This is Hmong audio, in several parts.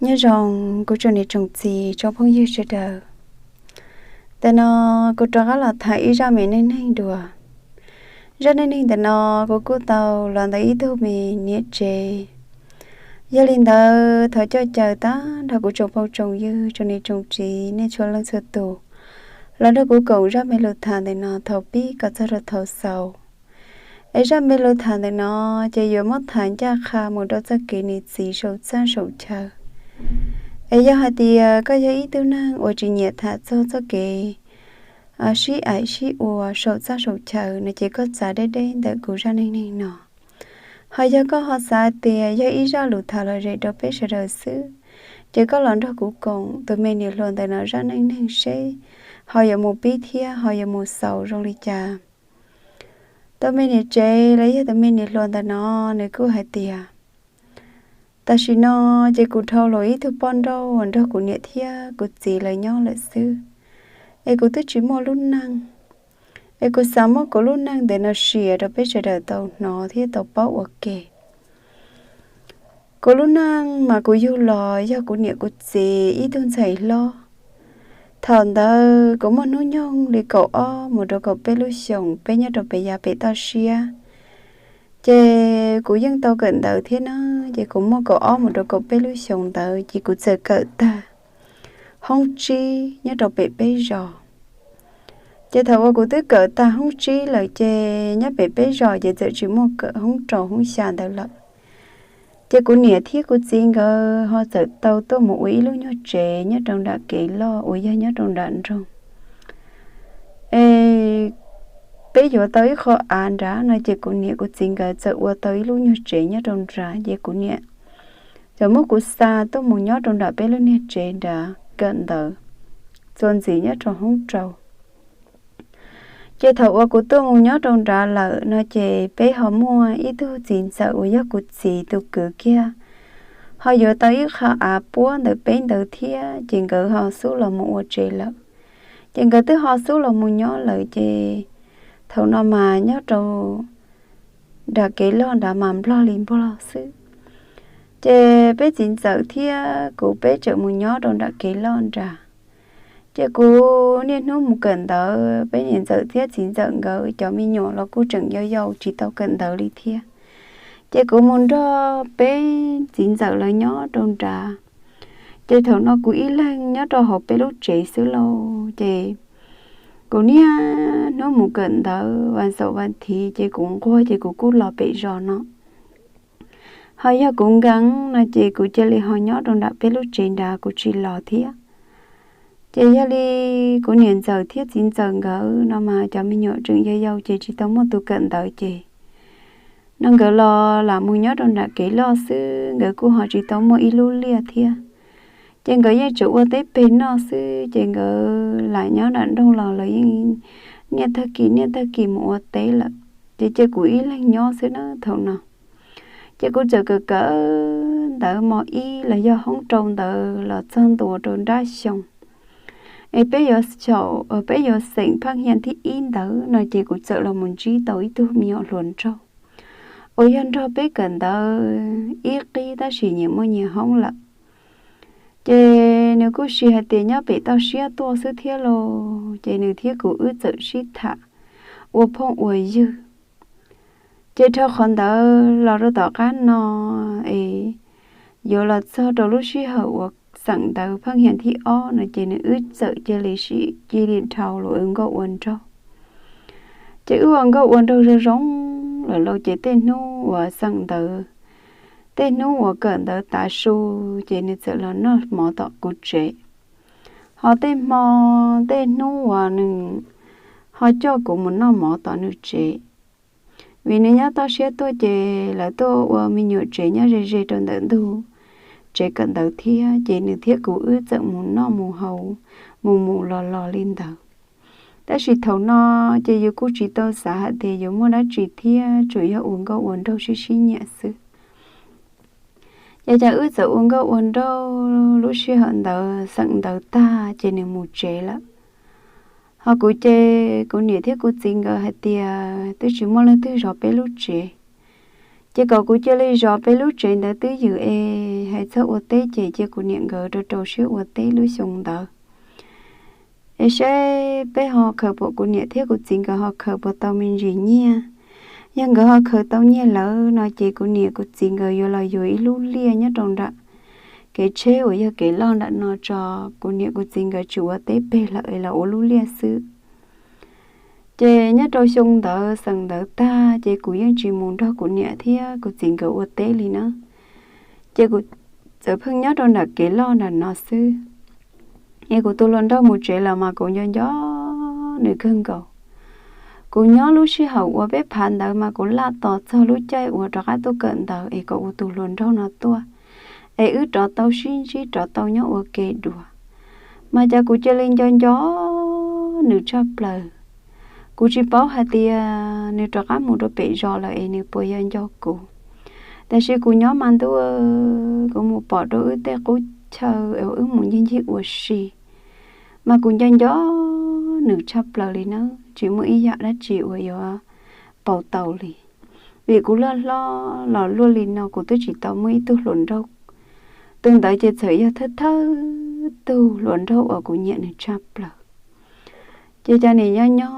Nyob zoo kuv tsoom niam tsoom txiv tsoom phooj ywg sawv daws. Tam no kuv rov qab los tham ib zaj me neej neeg dua. Zaj neej neeg ntawm no kuv kuj tau los ntawm ib tug me niam tsev. Yog li ntawd thov coj caw tag nrho kuv tsoom phooj tsoom ywg tsoom niam tsoom txiv nej txhua leej txhua tus los nrog kuv koom zaj me lus tham ntawm no thaum pib kom txog rau thaum xaus. Es zaj me lus tham ntawm no ces yuav muab tham ncaj qha mus rau txoj kev niam txiv saum txaj saum chaw. Es yog hais tias koj yog ib tug neeg uas tsis nyiam tham txog txoj kev sib aim sib ua saum txaj saum chaw no ces koj txav deb deb ntawm kuv zaj neej neeg no. Ho yog koj ho xav tias yog ib zaj lus tham lom zem rau peb sawv daws xwb, ces koj los nrog kuv koom tus me niam hluas ntawm no zaj neej neeg seb ho yuav mus pib thiab ho yuav mus xaus zoo li cas. Tus me niam tsev los yog tus me niam hluas ntawm no nws kuj hais tias, tam sim no ces kuv dhau los ib tug poj nrauj uas nrog kuv niam thiab kuv txiv lawv nyob lawm xwb, es kuv twb tsis muaj lub neej. Es kuv xav muab kuv lub neej ntawm no sim rau peb sawv daws tau hnov thiab tau paub ua ke. Kuv lub neej mas kuv yug los yog kuv niam kuv txiv ib tug ntxhais hlob. Thaum ntawd kuv muaj hnub nyoog li kaum ob mus rau kaum peb lub xyoos, peb nyob rau pem yav pem toj siab. Ces kuv yeej tau kawm ntawv thiab na, ces kuv muaj kaum ob mus rau kaum peb lub xyoos ntawd ces kuv txawm kawm tag hoob tsib nyob rau pem peb zos. Ces thaum uas kuv twb kawm tag hoob tsib lawm ces nyob pem peb zos ces txawm tsis muaj kawm hoob rau hoob xya ntawd lawm. Ces kuv niam thiab kuv txiv nkawd ho txawm tau tuaj mus ua ib lub nyuag tsev nyob rau nram kev loj uas yog nyob rau nram nroog. Es peb yuav tau ib qho av nrad no ces kuv niam kuv txiv nkawd txawm ua tau ib lub nyuag tsev nyob rau nrad, ces kuv niam txawm muab kuv xa tuaj mus nyob rau nram peb lub niag tsev nrad kawm ntawv txuas ntxiv nyob rau hoob rau. Ces thaum uas kuv tuaj mus nyob rau nrad lawm no ces peb ho muaj ib tug txiv ntxawm uas yog kuv txiv tus kwv kiag, ho yuav tau ib qho av puab ntawm peb ntawd thiab, ces nkawd ho xub los mus ua tsev lawm. Ces nkawd twb ho xub los mus nyob lawm ces thaum no mas nyob rau nram kev loj nrad mas nplog li nplog xwb. Ces peb txiv ntxawm thiab kuv peb tseem mus nyob rau nram kev loj nrad. Ces kuv niaj hnub mus kawm ntawv, peb niam ntxawm thiab txiv ntxawm nkawd cov me nyuam los kuj tseem yau yau tsis tau kawm ntawv li thiab. Ces kuv mus nrog peb txiv ntxawm lawv nyob rau nrad. Ces thaum no kuv ib leeg nyob rau hauv peb lub tsev xwb lauj. Ces kuv niaj hnub mus kawm ntawv vas xaum vas thiv ces kuv nquag ces kuv kuj los pem zos no. Ho yog kuv nkees no ces kuv cia li ho nyob rau nram peb lub tsev nrad kuv tsis los thiab. Ces yog li kuv niam ntxawm thiab txiv ntxawm nkawd no mas cov me nyuam tseem yau yau ces tsis tau muaj tus kawm ntawv ces no nkawd los lam mus nyob rau nram kev loj xwb, nkawd kuj ho tsis tau muaj ib lub liaj thiab. Ces nkawd yeej tseem ua teb peg noj xwb, ces nkawd lam nyob nram nroog los lawv yeej niaj tag kis niaj tag kis mus ua teb lawm. Ces cia kuv ib leeg nyob xwb na thaum no. Ces kuv txawm kawm kawm ntawv mos ib los yog hoob rau ntawd los txog ntua rau nrab xyoo es peb yuav xyaum, peb yuav xeem phaaj hia thib ib ntawd no ces kuv txawm los mus ntsib tau ib tug me nyuam hluas nraug uas yog nrog peb kawm ntawv ib qib tab sis nyias muaj nyias hoob lawm. Ces nws kuj siv hais tias nyob pem toj siab tuaj xwb thiab los, ces nws thiab kuv wb txawm sib tham ua phooj ua ywg. Ces dhau qhov ntawd los rau tom qab no es yuav los txog rau lub sij hawm uas xeem ntawv phaaj hia thib ob no ces nws wb txawm cia li sib cia li dhau los ua nkauj ua nraug. Ces wb ua nkauj ua nraug zoo zoo lawm lauj, ces tej hnub uas xeem ntawv, tej hnub uas kawm ntawv tav su, ces nws txawm los noj mov tom kuv tsev. Ho tej hmo, tej hnub uas nws ho coj kuv mus noj mov tom nws tsev. Vim nws nyob toj siab tuaj ces lawv tuaj ua me nyuam tsev nyob ze ze rau ntawm ntug tsev kawm ntawv thiab, ces nws thiab kuv wb txawm mus noj mus haus, mus mus los los li ntawd. Tab sis thaum no ces yus kuj tsis tau xav hais tias yuav muaj dab tsi thiab, tsuas yog ua nkauj ua nraug sib sib nyiam xwb. Ces cas wb txawm ua nkauj ua nraug, lub sij hawm ntawd xeem ntawv tag ces nws mus tsev lawm. Ho kuv ces kuv niam thiab kuv txiv nkawd hais tias twb tsis muaj leej twg zov peb lub tsev, Ces kom kuv cia li zov peb lub tsev ntawd twj ywm es hais txog ua teb ces cia kuv niam nkawd rau rau siab ua teb lub xyoo ntawd es saib peb ho khaws puas, kuv niam thiab kuv txiv nkawd ho khaws puas tau me ntsis nyiaj. Yog nkawd ho khaws tau nyiaj lawm no ces kuv niam kuv txiv nkawd yuav los yuav ib lub liaj nyob rau nram kev tsheb uas yog kev loj nram no tso, kuv niam kuv txiv nkawd tsis ua teb peg lawm es los ua lub liaj xwb. Ces nyob rau xyoo ntawd xeem ntawd tag ces kuv yeej tsis mus nrog kuv niam thiab kuv txiv nkawd ua teb li na. Ces kuv txawm pheej nyob rau nram kev loj nram no xwb. Es kuv tus hluas nraug mus tsev los mas kuv nco nco nws kawg nkaus. Kuv nyob lub sij hawm uas peb phav ntawd mas kuv laj tos txog lub caij uas rov qab tuaj kawm ntawv es kom kuv tus hluas nraug no tuaj, es wb rov tau sib ntsib rov tau nyob ua ke dua. Mas cas kuv cia li nco nco nws tshaj plaws. Kuv tsis paub hais tias nws rov qab mus rau pem zos lawm es nws puas yuav nco kuv. Tiam sis kuv nyob mas ntuj, kuv mus pom rau wb tej qub chaw es wb mus ncig ncig ua si, mas kuv nco nco nws tshaj plaws li na, tsis muaj ib yam dab tsi uas yuav pauv tau li. Vim kuv loj hlob los luaj li no kuv twb tsis tau muaj ib tug hluas nraug. Tus ntawd ces txawm yog thawj thawj tug hluas nraug uas kuv nyiam nws tshaj plaws. Ces cov niam nyob nyob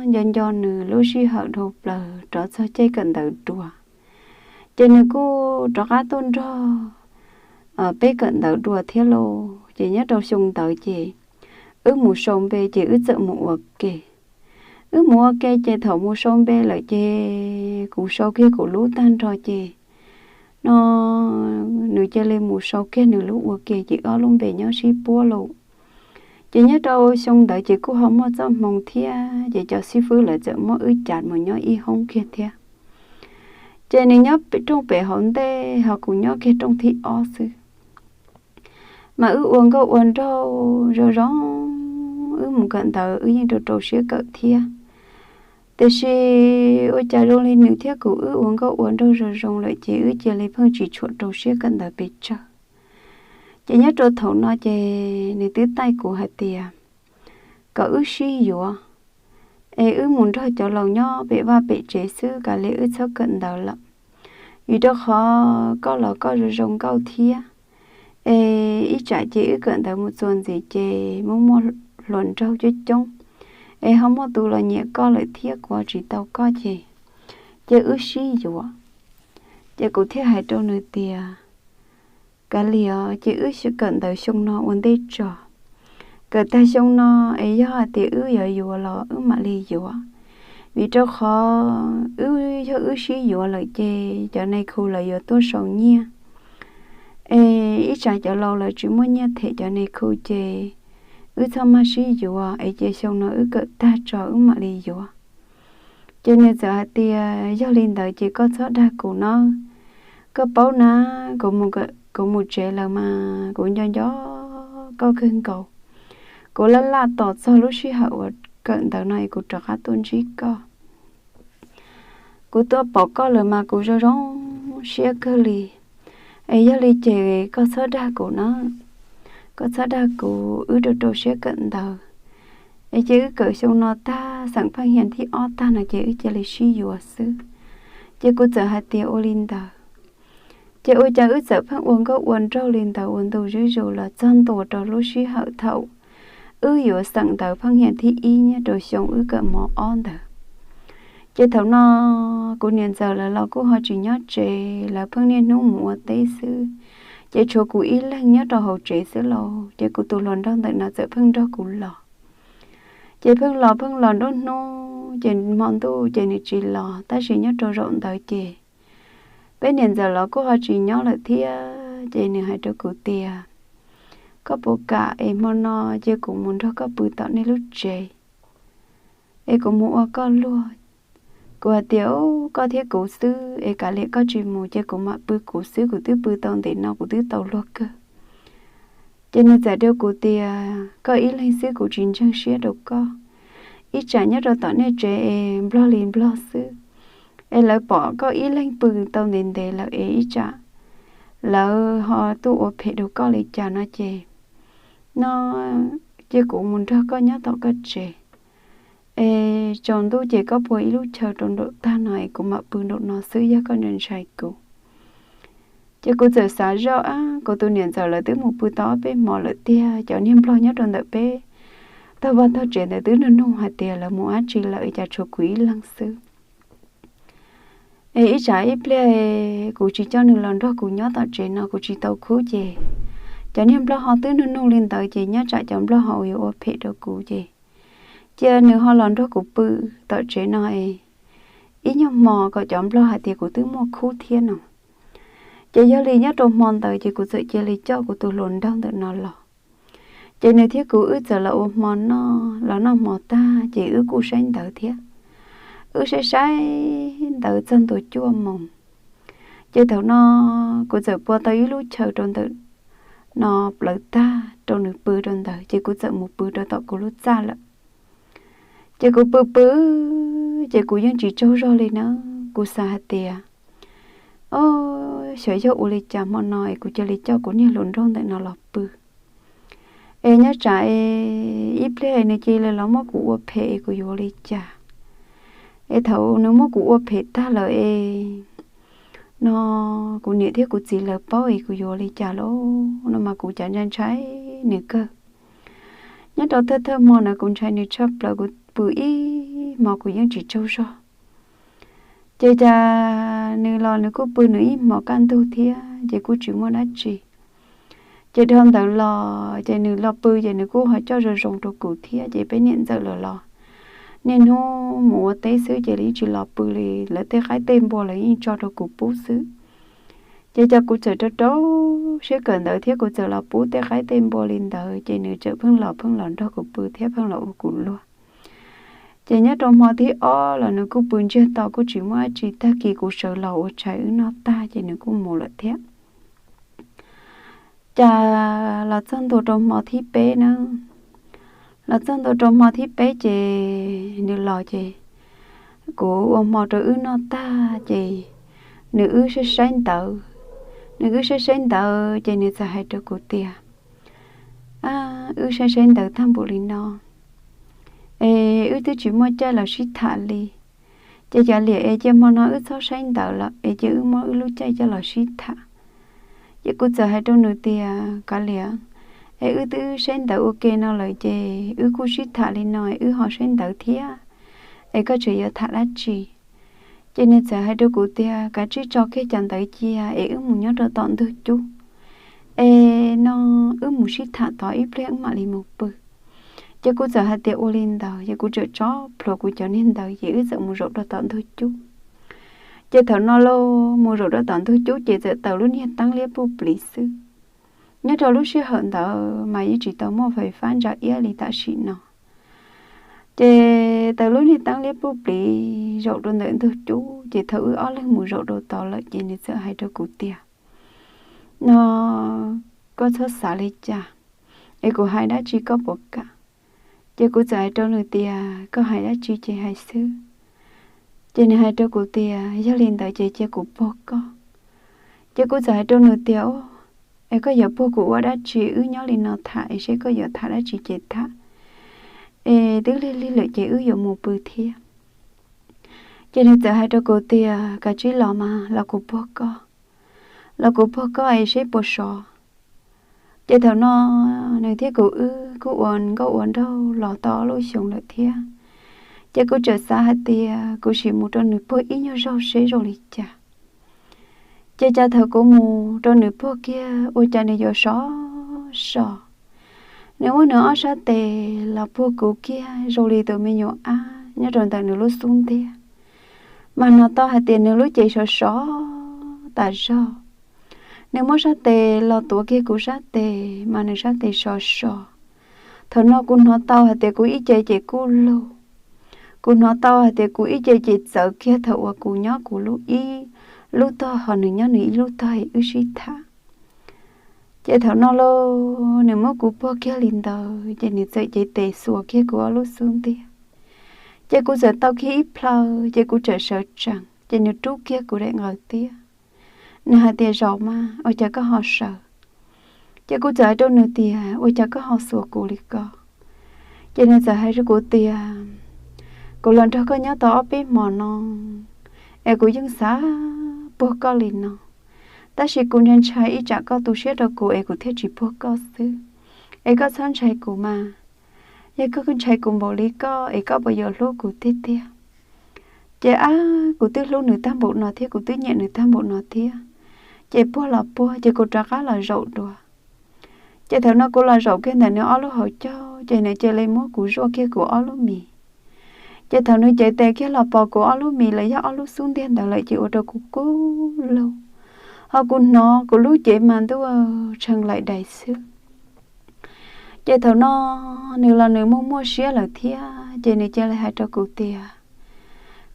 nco nco nws lub sij hawm dhau plaws rov txog caij kawm ntawv dua. Ces nws kuj rov qab tuaj nrog peb kawm ntawv dua thiab lauj. Ces nyob rau xyoo ntawd ces wb mus sau npe ces wb txawm mus ua ke. Wb mus ua ke ces thaum mus sau npe lawm ces kuv sau kiag kuv lub tag nrho ces no nws cia li mus sau kiag nws lub ua ke ces ob lub npe nyob sib puab lauj. Ces nyob rau xyoo ntawd ces kuj ho muaj txoj hmoo thiab ces cov xib fwb lawv txawm muab wb cav mus nyob ib hoob kiag thiab. Ces nws nyob rooj pem hauv ntej ho kuv nyob kiag rooj thib ob xwb. Mas wb ua nkauj ua nraug zoo zoo, wb mus kawm ntawv wb yeej rau rau siab kawm thiab. Tiam sis ua cas zoo li nws thiab kuv wb ua nkauj ua nraug zoo zoo lawm ces wb cia li pheej tsis tshua rau siab kawm ntawv pes tsawg. Ces nyob rau thaum no ces nws twb taij kuv hais tias kom wb sib yuav, es wb mus nrog cov laus nyob pem vaj pem tsev xwb, kav liam wb txhob kawm ntawv lawm. Vim rau qhov koj los koj zoo zoo nkauj thiab, es ib tsam ces wb kawm ntawv mus txuas ntxiv ces muaj muaj hluas nraug coob coob, es ho muaj tus los nyiam koj lawm thiab kuv tsis tau koj ces, ces wb sib yuav. Ces kuv thiaj hais rau nws tias, kav liam, ces wb kawm ntawv xyoo no ua ntej tso. Kawm tag xyoo no es yog hais tias wb yuav yuav los wb mam li yuav. Vim rau qhov wb yog wb sib yuav lawm ces cov nais khu lawv yuav tuaj sau nyiaj. Es ib tsam cov laus lawv tsis muaj nyiaj them cov nais khu ces wb txhob maj sib yuav es cia xyoo no wb kawm tag tso wb mam li yuav. Ces nws txawm hais tias, yog li ntawd ces koj txhob dag kuv no. Koj paub na, kuv mus tsev lawm mas kuv nco nco koj kawg nkaus. Kuv laj laj tos txog lub sij hawm uas kawm ntawv no es kuv rov qab tuaj ntsib koj. Kuv tuaj pom koj lawm mas kuv zoo zoo siab kawg li. Es yog li ces koj txhob dag kuv na, koj txhob dag kuv, wb rau rau siab kawm ntawv. Es ces wb kawm xyoo no tag, xeem pheej hias thib ob tag no ces wb cia li sib yuav xwb. Ces kuv txawm hais tias ua li ntawd. Ces ua cas wb txawm pheej ua nkauj ua nraug li ntawd ua ntu zuj zus los txog ntua rau lub sij hawm thaum wb yuav xeem ntawv pheej hias thib ib nyob rau xyoo wb kawm mos ob ntawd. Ces thaum no kuv niam ntxawm lawv los kuj ho tsis nyob tsev, lawv pheej niaj hnub mus ua teb xwb. Ces tshuav kuv ib leeg nyob rau hauv tsev xwb lauj, ces kuv tus hluas nraug ntawm no txawm pheej nrog kuv los. Ces pheej los pheej los nruab hnub, ces hmo ntuj ces nws tsis los, tab sis nyob rau zaum ntawd ces peb niam ntxawm los kuj ho tsis nyob lawm thiab, ces nws hais rau kuv tias, koj puas kam es hmo no cia kuv mus nrog koj pw tom nej lub tsev, es kuv mus ua koj luag. Kuv hais tias, koj thiab kuv xwb es kav liam koj tsis mus ces kuv mam pw kuv xwb, kuv twb pw tau ntev no kuv twb tau luag kawg. Ces nws txawm rau kuv tias, koj ib leeg xwb kuv tsis ntseeg siab rau koj, ib tsam nyob rau tom nej tsev es nplog li nplog xwb, es lawv pom koj ib leeg pw tau ntev ntev lawm es ib tsam lawv ho tuaj ua phem rau koj li cas no ces, no cia kuv mus nrog koj nyob tom koj tsev. Es tsaus ntuj ces koj puag ib lub chaw rau nraum tag no es kuv mam pw nraum no xwb, yog koj ntshai ntshai kuv. Ces kuv txawm xav zoj, ab, kuv tus niam ntxawm lawv twb mus pw tau ob peb hmo lawm tiag, cov niag nplog nyob rau ntawm peb tog vaj tog tsev ntawd twb nug nug hais tias lawv mus dab tsi lawm, cas tshuav kuv ib leeg xwb. Es ib tsam ib pliag kuv tsis coj nws los nrog kuv nyob tom tsev no, kuv tsis tau khub ces cov niag nplog ho twb nug nug li ntawd ces nyob tsam cov nplog ho yuav ua phem rau kuv ces cia nws ho los nrog kuv pw tom tsev no es ib nyuag hmo kom cov nplog hais tias kuv twb muaj khub thiab no. Ces yog li nyob rau hmo ntawd ces kuv txawm cia li coj kuv tus hluas nraug ntawm no los. Ces nws thiab kuv wb txawm los ua hmo noj, los noj hmo tag ces wb kuj saib ntawv thiab. Wb saib saib ntawv txog ntua cuaj moos. Ces thaum no kuv txawm pua tau ib lub chaw rau ntawm no plawv tag rau nws pw rau ntawd, ces kuv txawm mus pw rau tom kuv lub txaj lawm. Ces kuv pw pw, ces kuv yeej tsis tsaug zog li na. Kuv xav hais tias, o, xyov yog ua li cas hmo no es kuv cia li coj kuv niag hluas nraug ntawm no los pw. Es nyob tsam es ib pliag nws cia li los muab kuv ua phem es kuv yuav ua li cas? Es thaum nws muab kuv ua phem tag lawm es no kuv niam thiab kuv txiv lawv paub es kuv yuav ua li cas lauj? No mas kuv cas ntshai ntshai nws kawg. Nyob rau thawj thawj hmo na kuv ntshai nws tshaj plaws, kuv pw ib hmo kuv yeej tsis tsaug zog. Ces cas nws los nws kuj pw nws ib hmo kaj ntug thiab ces kuj tsis muaj dab tsi. Ces dhau ntawd los ces nws los pw ces nws kuj ho coj zoo zoo rau kuv thiab, ces peb niam ntxawm lawv los niaj hnub mus ua teb xwb ces lawv yeej tsis los pw li, lawv tej qaib tej npua lawv yeej tso rau kuv pub xwb. Ces cas kuv txawm rau rau siab kawm ntawv thiab kuv txawm los pub tej qaib tej npua li ntawd, ces nws txawm pheej los pheej los nrog kuv pw thiab pheej los ua kuv luag. Ces nyob rau hmo thib ob los nws kuj pw ntsiag to kuj tsis muaj dab tsi, tag kis kuv sawv los ua tshais wb noj tag ces nws kuj mus lawm thiab. Cas los txog ntua rau hmo thib peb na, los txog ntua rau hmo thib peb ces nws los ces kuv ua hmo rau wb noj tag ces nws wb saib saib ntawv, nws wb saib saib ntawv ces nws txawm hais rau kuv tias, wb saib saib ntawv tag npaum li no es wb twb tsis muaj caij los sib tham li. Ces kav liam es cia hmo no wb txhob saib ntawv lawm es cia wb muab wb lub caij coj los sib tham. Ces kuv txawm hais rau nws tias, kav liam, es wb twb saib ntawv ua ke no lawm ces wb kuj sib tham li no es wb ho saib ntawv thiab, es koj tseem yuav tham dab tsi? Ces nws txawm hais rau kuv tias, kav tsij tso kiag cov ntawv cia es wb mus nyob rau tom ntug cub, es no wb mus sib tham tod ib pliag wb mam li mus pw. Ces kuv txawm hais tias ua li ntawd, ces kuv txawm tso plhuav kuv cov niag ntawv ces wb txawm mus zaum rau tom ntug cub. Ces thaum no los mus zaum rau tom ntug cub ces txawm taws lub niag teeb liab puj plis xwb. Nyob rau lub sij hawm ntawd mas yeej tsis tau muaj fais fab ntsa iab li tam sim no. Ces taws lub niag teeb liab puj plis zaum rau ntawm ntug cub, ces thaum wb ob leeg mus zaum rau tod lawm ces nws txawm hais rau kuv tias, no koj txhob xav li cas, es kuv hais dab tsi koj puas kam? Ces kuv txawm hais rau nws tias, koj hais dab tsi ces hais xwb. Ces nws hais rau kuv tias, yog li ntawd ces cia kuv puag koj. Ces kuv txawm hais rau nws tias, es koj yuav puag kuv ua dab tsi, wb nyob li no tham es seb koj yuav tham dab tsi ces tham, es twb lig lig lawm ces wb yuav mus pw thiab. Ces nws txawm hais rau kuv tias, kav tsij los mas, los kuv puag koj, los kuv puag koj es seb puas sov. Ces thaum no nws thiab kuv wb kuj ua nkauj ua nraug los tau ob lub xyoos lawm thiab. Ces kuv txawm xav hais tias kuv sim mus rau nws puag ib nyuag zaug seb zoo li cas. Ces cas thaum kuv mus rau nws puag kiag ua cas nws yuav sov sov. Nws muab nws ob sab tes los puag kuv kiag zoo li tus me nyuam ab nyob rau ntawm nws lub xub ntiag, mas hnov tau hais tias nws lub cev sov sov tas zog. Nws muab sab tes los tuav kiag kuv sab tes mas nws sab tes sov sov. Thaum no kuv hnov tau hais tias kuv ib ce ces kuj lug, kuv hnov tau hais tias kuv ib ce ces txawv kiag thaum uas kuv nyob kuv lub ib lub tog ho nws nyob nws ib lub tog es wb sib tham. Ces thaum no lauj nws muab kuv puag kiag li ntawd ces nws txawm cev tes xuas kiag kuv ob lub xub ntiag. Ces kuv txawm tau kiag ib plhaw ces kuv txawm sawv tsees ces nws rub kiag kuv daim nqaws tiab. Nws hais tias, zaum mas, ua cas koj ho sawv? Ces kuv txawm hais rau nws tias, ua cas koj ho xuas kuv li ko? Ces nws txawm hais rau kuv tias, kuv los nrog koj nyob tau ob peb hmo no, es kuv yeej xav puag koj li no, tab sis kuv ntshai ntshai ib tsam koj tu siab rau kuv es kuv thiaj tsis puag koj xwb. Es koj txhob ntshai kuv mas, yog koj ntshai kuv npaum li koj es koj puas yuav hlub kuv tiag tiag? Ces ab, kuv twb hlub nws tag npaum no thiab kuv twb nyiam nws tag npaum no thiab, ces puag los puag ces kuv rov qab los zaum dua. Ces thaum no kuv los zaum kiag ntawm nws ob lub hauv caug ces nws cia li muab kuv zuaj kiag kuv ob lub mis. Ces thaum nws cev tes kiag los pom kuv ob lub mis los yog ob lub xub ntiag ntawd lawm ces ua rau kuv kub lug, ho kuv hnov kuv lub cev mas ntuj, tshee laim dais xwb. Ces thaum no nws los nws muaj muaj siab lawm thiab ces nws cia li hais rau kuv tias,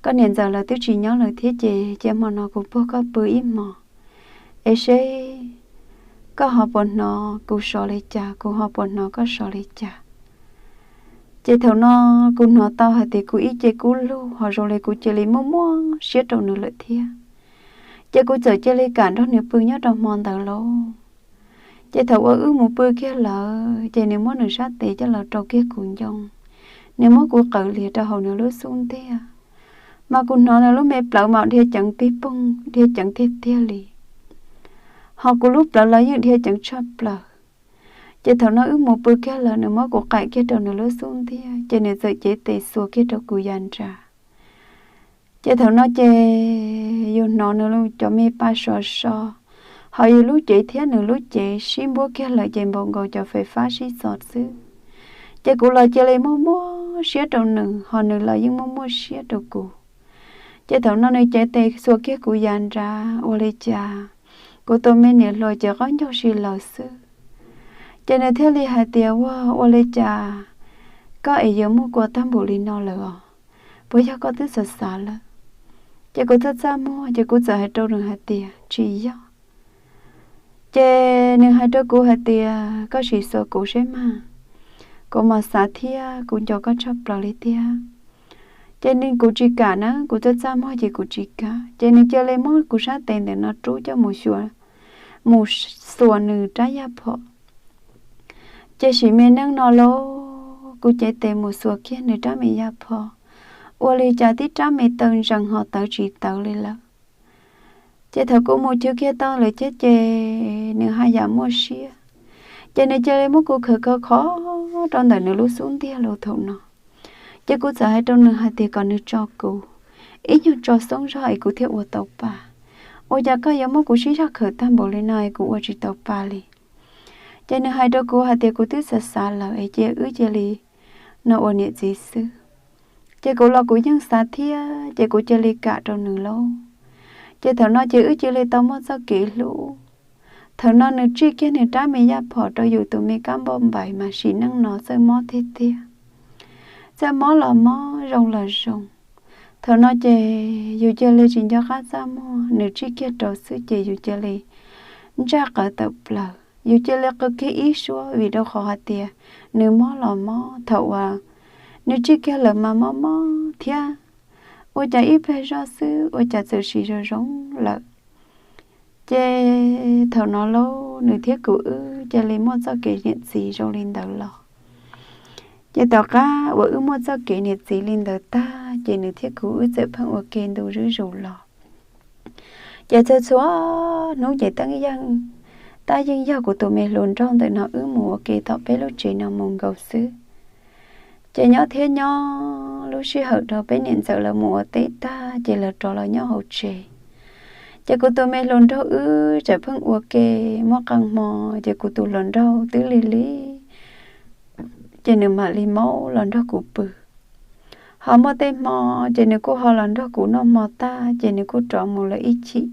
koj niam ntxawm lawv twb tsis nyob lawm thiab ces cia hmo no kuv puag koj pw ib hmos, es seb koj ho puas hnov kuv sov li cas, kuv ho puas hnov koj sov li cas. Ces thaum no kuv hnov tau hais tias kuv ib ce kub lug ho zoo li kuv cia li muaj muaj siab rau nws lawm thiab. Ces kuv txawm cia li kam nrog nws pw nyob rau hmo ntawd lauj. Ces thaum uas wb mus pw kiag lawm ces nws muab nws sab tes coj los rau kiag kuv ncoo, nws muab kuv qaws lias rau hauv nws lub xub ntiag, mas kuv hnov nws lub me plawv mas dhia ceev pig poog dhia ceev tiag tiag li, ho kuv lub plawv los yeej dhia ceev tshaj plaws. Ces thaum no wb mus pw kiag lawm nws muab kuv qaim kiag rau nws lub xub ntiag ces nws txawm cev tes xuas kiag rau kuv yav nrad. Ces thaum no ces yus hnov nws cov me pa sov so, ho yus lub cev thiab nws lub cev sib npuab kiag lawm ces npaum nkaus cov fais fab sib txov xwb. Ces kuv los cia li muaj muaj siab rau nws ho nws los yeej muaj muaj siab rau kuv. Ces thaum no nws cev tes xuas kiag kuv yav nrad ua li cas kuv tus me niam hluas ces qaub ncaug si lawm xwb. Ces nws thiaj li hais tias, ua, ua li cas koj es yuav muaj kua tag npaum li no lawm os? Puas yog koj twb xav xav lawm? Ces kuv txaj txaj muag ces kuv txawm hais rau nws hais tias, tsis yog. Ces nws hais rau kuv hais tias, koj sim xuas kuv seb mas, kuv mas xav thiab kuv nco koj tshaj plaws li thiab. Ces nws, kuv tsis kam na, kuv txaj txaj muag ces kuv tsis kam. Ces nws cia li muab kuv sab tes ntawm no rub coj mus xyuas, mus xuas nws rab yaj phom. Ces sim me neej no lauj, kuv cev tes mus xuas kiag nws rab me yaj phom, ua li cas tib rab me taw ntsees ho tawv tsis tawv li lawm. Ces thaum kuv mus chwv kiag tau lawm thiab ces nws haj yam muaj siab, ces nws cia li muab kuv khawv khawv kho rau ntawm nws lub xub ntiag lauj thaum no. Ces kuv txawm hais rau nws hais tias kom nws tso kuv ib nyuag tso xoob zog es kuv thiaj ua tau pa. Ua cas koj yuav muab kuv sib zog khawm tag npaum li no es kuv ua tsis tau pa li? Ces nws hais rau kuv hais tias kuv twb xav xav lawm es cia wb cia li no ua niam txiv xwb. Ces kuv los kuv yeej xav thiab ces kuv cia li kam rau nws lauj. Ces thaum no ces wb cia li tau muaj txoj kev hlub. Thaum no nws tsij kiag nws rab me yaj phom rau yus tus me kab npauj npaim mas sim neej no txawj mob tiag tiag, txawj mob los mob zoo los zoo. Thaum no ces yus cia li tsis nco qab txaj muag, nws tsij kiag rau xwb ces yus cia li ntsaj qawv tawm plaws, yus cia li qw kiag ib suab vim rau qhov hais tias nws mob los mob, thaum uas nws tsij kiag lawm mas mob mob thiab. Ua cas ib pliag zoj xwb ua cas txawm sim zoo zoo lawm. Ces thaum no lauj nws thiab kuv wb cia li muaj txoj kev niam txiv zoo li ntawd los. Ces tom qab uas wb muaj txoj kev niam txiv li ntawd tag ces nws thiab kuv wb txawm pheej ua ke ntu zuj zus los. Ces txhua txhua hnub ces teeb yeej, tab yeej yog kuv tus me hluas nraug ntawm no wb mus ua ke tom peb lub tsev no mus nkaus xwb. Ces nyob thiab nyob lub sij hawm rau peb niam ntxawm lawv mus ua teb tag ces lawv rov los nyob hauv tsev. Ces kuv tus me hluas nraug wb tseem pheej ua ke, muaj qee hmo ces kuv tus hluas nraug twb lig lig, ces nws mam li maub los nrog kuv pw. Ho muaj tej hmo ces nws kuj ho los nrog kuv noj hmo tag ces nws kuj rov mus lawm ib chim.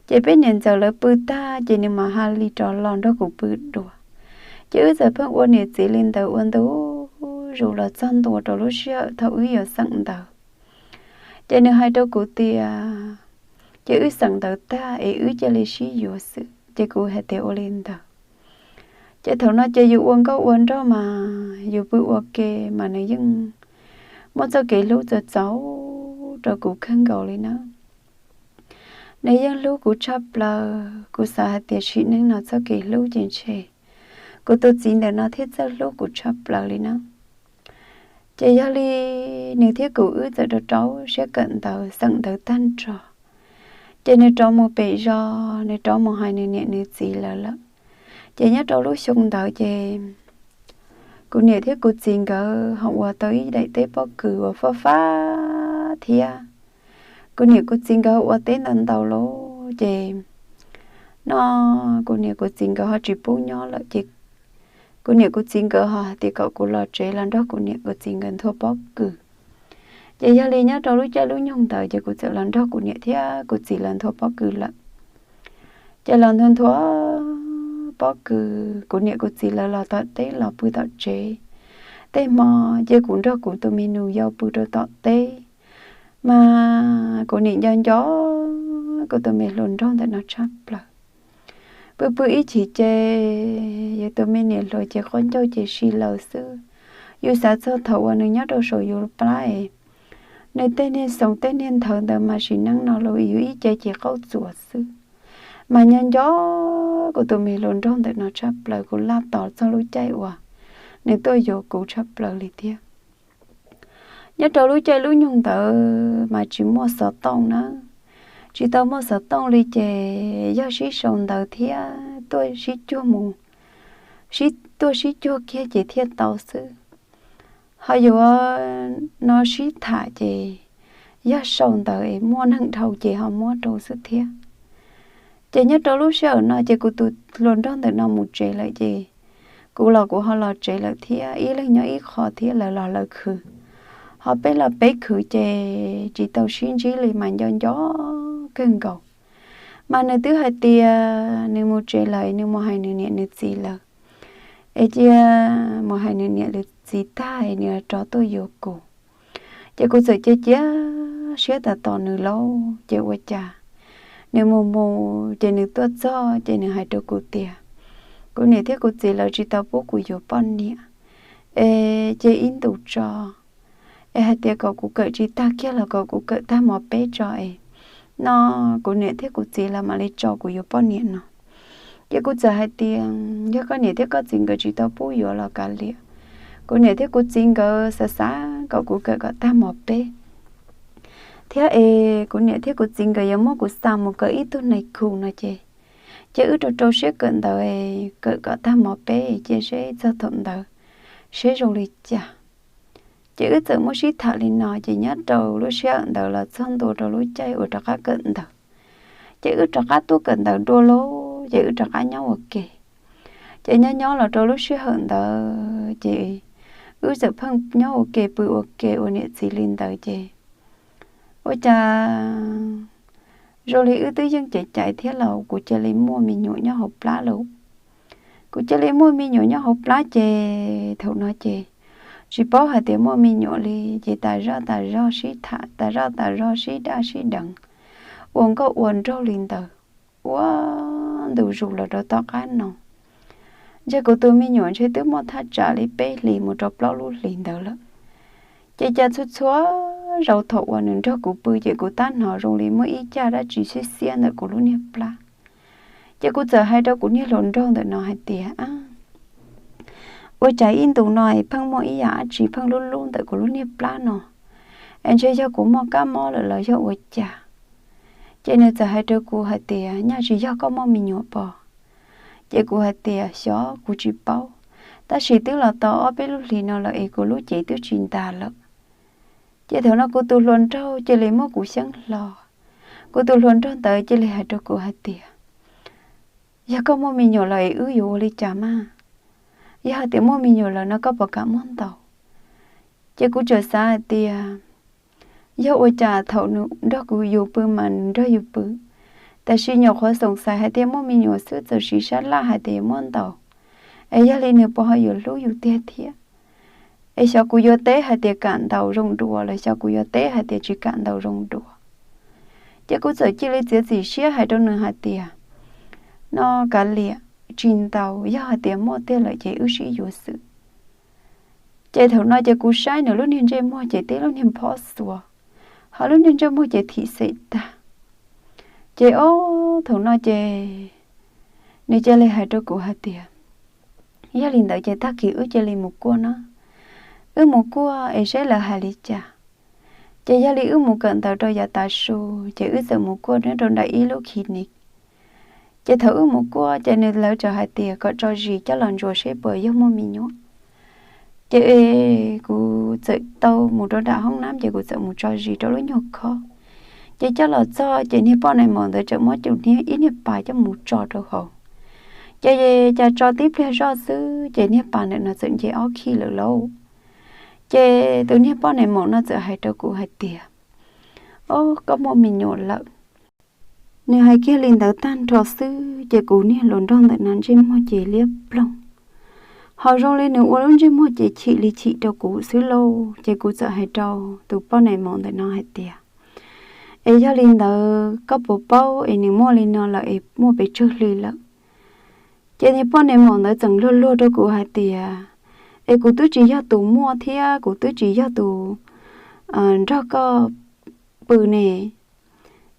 Ces peb niam ntxawm lawv pw tag ces nws mam ha li rov los nrog kuv pw dua. Ces wb txawm pheej ua niam txiv li ntawd ua ntu zus los txog ntua rau lub sij hawm thaum wb yuav xeem ntawv. Ces nws hais rau kuv tias, ces wb xeem ntawv tag es wb cia li sib yuav xwb. Ces kuv hais tias ua li ntawd. Ces thaum no ces yus ua nkauj ua nraug mas yus pw ua ke mas nws yeej muaj txoj kev hlub txaus txaus rau kuv kawg nkaus li na. Nws yeej hlub kuv tshaj plaws, kuv xav hais tias sim neej no txoj kev hlub ces ntshe kuv tus txiv ntawm no thiaj txawj hlub kuv tshaj plaws li na. Ces yog li nws thiab kuv wb txawm rau rau siab kawm ntawv xeem ntawv tag nrho, ces nws rov mus pem zos, nws rov mus hais nws niam nws txiv lawv lawm. Ces nyob rau lub xyoo ntawd ces kuv niam thiab kuv txiv nkawd ho ua tau ib daim teb pob kws uas fab fab thiab. Kuv niam kuv txiv nkawd ua teb ntau ntau lawm ces no kuv niam kuv txiv nkawd ho tsis pub nyob lawm ces kuv niam kuv txiv nkawd ho hais tias kom kuv los tsev los nrog kuv niam kuv txiv nkawd nthua pob kws. Ces yog li nyob rau lub caij lub nyoog ntawd ces kuv txawm los nrog kuv niam thiab kuv txiv lawv nthua pob kws lawm. Ces los nthua nthua pob kws, kuv niam kuv txiv lawv los tom teb los pw tom tsev. Tej hmo ces kuv nrog kuv tus me nus yau pw rau tom teb, mas kuv nim nco nco kuv tus me hluas nraug ntawm no tshaj plaws. Pw pw ib chim ces yus tus me niam hluas ces qaub ncaug ces si lawm xwb. Yus xav txog thaum uas nws nyob rau saum yus plab es nws tej niag xoom tej niag nthawv ntawd mas sim neej no los yus ib ce ces qaub txuas xwb. Mas nyob nco kuv tus me hluas nraug ntawm no tshaj plaws, kuv laj tos txog lub caij uas nws tuaj yuav kuv tshaj plaws li thiab. Nyob rau lub caij lub nyoog ntawd mas tsis muaj xov tooj na, tsis tau muaj xov tooj li ces yog sib sau ntawv thiab tuaj sib cuag mus, sib tuaj sib cuag kiag ces thiaj tau xwb. Ho yuav no sib tham ces yog sau ntawv es muaj neeg dhau ces ho muab rau xwb thiab. Ces nyob rau lub sij hawm no ces kuv tus hluas nraug ntawm no mus tsev lawm ces kuv los kuv ho los tsev lawm thiab, ib leeg nyob ib qho thiab, lawv los lawv khwv, ho peb los peb khwv ces tsis tau sib ntsib li mas nco nco kawg nkaus. Mas nws twb hais tias nws mus tsev lawm, nws mus hais nws niam nws txiv lawm, es cia mus hais nws niam nws txiv tag nws rov tuaj yuav kuv. Ces kuv txawm cia cia siab tas tos nws lauj, ces ua cas nws mus mus ces nws tuaj txog ces nws hais rau kuv tias kuv niam thiab kuv txiv lawv tsis tau pub kuv yuav poj niam, es cia ib ntus tso, es hais tias kom kuv kawm tsis tag kiag los kom kuv kawm tag mos peb tso es no kuv niam thiab kuv txiv lawv mam li tso kuv yuav poj niam no. Ces kuv txawm hais tias yog koj niam thiab koj txiv nkawd tsis tau pub yuav los kav liam, kuv niam thiab kuv txiv nkawd xav xav kom kuv kawm kom tag mos peb thiab es kuv niam thiab kuv txiv nkawd yuav muab kuv xa mus kawm ib tug nais khu no ces, ces wb rau rau siab kawm ntawv, kawm kom tag mos peb cia seb txog thaum ntawd seb zoo li cas. Ces wb txawm muab sib tham li no ces nyob rau lub sij hawm ntawd los txog ntua rau lub caij uas rov qab kawm ntawv, ces wb rov qab tuaj kawm ntawv dua lauj, ces wb rov qab nyob ua ke. Ces nyob nyob los rau lub sij hawm ntawd ces wb txawm pheej nyob ua ke pw ua ke ua niam txiv li ntawd ces ua cas zoo li wb twb yeej caiv caiv thiab los kuv cia li muaj me nyuam nyob hauv plab lauj. Kuv cia li muaj me nyuam nyob hauv plab ces thaum no ces tsis paub hais tias muaj me nyuam li ces tas zoj tas zog sib tham, tas zoj tas zog sib daj sib deev, ua nkauj ua nraug li ntawd. Ua ntu zus los rau tom qab no, ntshe kuv tus me nyuam ntshe twb muaj thaj tsam li peb hlis mus rau plaub lub hlis ntawd lawm. Ces cas txhua txhua zaus thaum uas nws nrog kuv pw ces kuv tab hnov zoo li muaj ib cag dab tsi xiab xiab ntawm kuv lub niag plab. Ces kuv txawm hais rau kuv niag hluas nraug ntawm no hais tias, ua cas ib ntus no es pheej muaj ib yam dab tsi pheej lub lub ntawm kuv lub niag plab no, es ntshe yog kuv muaj kab mob lawm los yog ua cas. Ces nws txawm hais rau kuv hais tias, nyaj tsis yog koj muaj me nyuam pom? Ces kuv hais tias, xyov, kuv tsis paub, tab sis twb los tau ob peb lub hlis no lawm es kuv lub cev twb tsis ntas lawm. Ces thaum no kuv tus hluas nraug cia li muab kuv xyeeb hlo. Kuv tus hluas nraug ntawd cia li hais rau kuv hais tias, yog koj muaj me nyuam lawm es wb yuav ua li cas mas? Yog hais tias muaj me nyuam lawm no koj puas kam muab ntaus? Ces kuv txawm xav hais tias, yog ua cas thaum nws nrog kuv yus pw mas nws nrog yus pw, tab sis nyuam qhuav xoom xaiv hais tias muaj me nyuam xwb txawm siv sab laj hais tias yuav muab ntaus, es yog li nws puas ho yuav hlub yus tiag thiab? Es xyov kuv yuav teb hais tias kam ntaus zoo dua los xyov kuv yuav teb hais tias tsis kam ntaus zoo dua. Ces kuv txawm cia li txiav txim siab hais rau nws hais tias, no kav liam, tsis ntaus, yog hais tias muaj tiag lawm ces wb sib yuav xwb. Ces thaum no ces kuv saib nws lub niag ntsej muag ces tib lub niag phob xuas, ho lub niag ntsej muag ces thim xem tag. Ces ob thaum no ces nws cia li hais rau kuv hais tias, yog li ntawd ces tag kis wb cia li mus kuaj na. Wb mus kuaj es seb lawv hais li cas. Ces yog li wb mus kawm ntawv rau yav tav su, ces wb txawm mus kuaj nyob rau nram ib lub clinic. Ces thaum wb mus kuaj ces nws lawv txawm hais tias kom tso zis coj los ntsuas seb puas yog muaj me nyuam. Ces kuv txawm tau mus rau nram hoob nab, ces kuv txawm mus tso zis rau lub nyuag khob. Ces coj los txog ces niag poj niam maum ntawd txawm muab tus niag ib niag pas coj mus tso rau hauv. Ces cas tso tib pliag zoj xwb ces niag pas ntawm no txawm nce ob khij lawm lauj. Ces tus niag poj niam maum no txawm hais rau kuv hais tias, Ob, koj muaj me nyuam lawm. Nws hais kiag li ntawd tag nrho xwb ces kuv niag hluas nraug ntawm no ntsej muag ces liab ploog, ho zoo li nws ua lub ntsej muag ces chim li chim rau kuv xwb lauj. Ces kuv txawm hais rau tus poj niam maum ntawm no hais tias, Es yog li ntawd koj puas paub es nws muaj li no lawm es muaj pes tsawg hli lawm? Ces niag poj niam maum ntawd txawm luag luag rau kuv hais tias, Es kuv twb tsis yog tus muaj thiab kuv twb tsis yog tus nrog koj pw ne.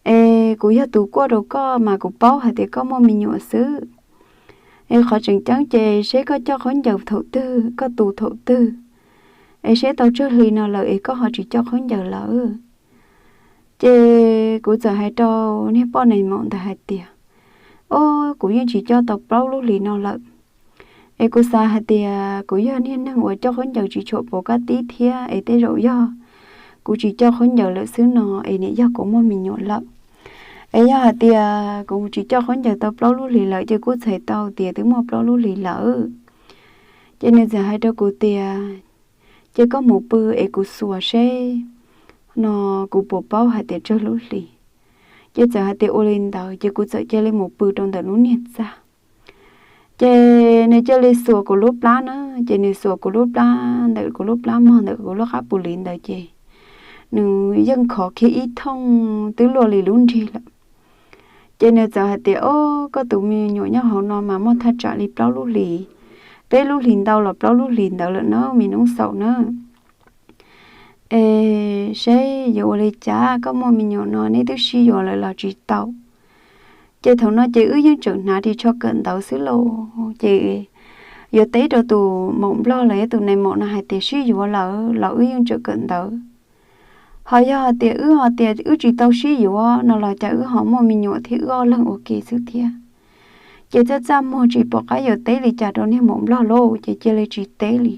Es kuv yog tus kuaj rau koj mas kuv paub hais tias koj muaj me nyuam xwb. Es qhov tseem ceeb ces seb koj coj khaub ncaws thaum twg, koj tu thaum twg, es seb tau tsawg hli no lawm es koj ho tsis coj khaub ncaws lawm. Ces kuv txawm hais rau niag poj niam maum ntawd hais tias, Ob, kuv yeej tsis coj tau plaub lub hlis no lawm. Es kuv xav hais tias kuv yog niag neeg uas coj khaub ncaws tsis tshua pov kab tib thiab, es tej zaum yog kuv tsis coj khaub ncaws lawm xwb no es niam yog kuv muaj me nyuam lawm. Es yog hais tias kuv tsis coj khaub ncaws tau plaub lub hlis lawm ces kuj txhais tau tias twb muaj plaub lub hlis lawm. Ces nws txawm hais rau kuv tias, Ces koj mus pw es kuv xuas seb no kuv puas paub hais tias tsawg lub hlis. Ces txawm hais tias ua li ntawd ces kuv txawm cia li mus pw rau ntawm lub niag txaj. Ces nws cia li xuas kuv lub plab na, ces nws xuas kuv lub plab ntawm kuv lub plab mog ntawm kuv lub qab pus liv ntawd ces nws yeej khov kiag ib thooj twb luaj li lub nrig lawm. Ces nws txawm hais tias, Ob, koj tus me nyuam nyob hauv no mas muaj thaj tsam li plaub lub hlis, peb lub hlis ntau los plaub lub hlis ntawd lawm na me noob xaum na. Es seb yuav ua li cas, koj muaj me nyuam no neb twb sib yuav lawm los tsis tau? Ces thaum no ces wb yeej tseem hnav ris tsho kawm ntawv xwb lauj. Ces yuav teb rau tus maum nplog los yog tus nais maum no hais tias sib yuav lawm los wb yeej tseem kawm ntawv. Ho yog hais tias wb ho tias wb tsis tau sib yuav no los cas wb ho muaj me nyuam thiab wb ob leeg ua ke xwb thiab. Ces txaj txaj muag tsis pom qab yuav teb li cas rau niag maum nplog lauj, ces cia li tsis teb li.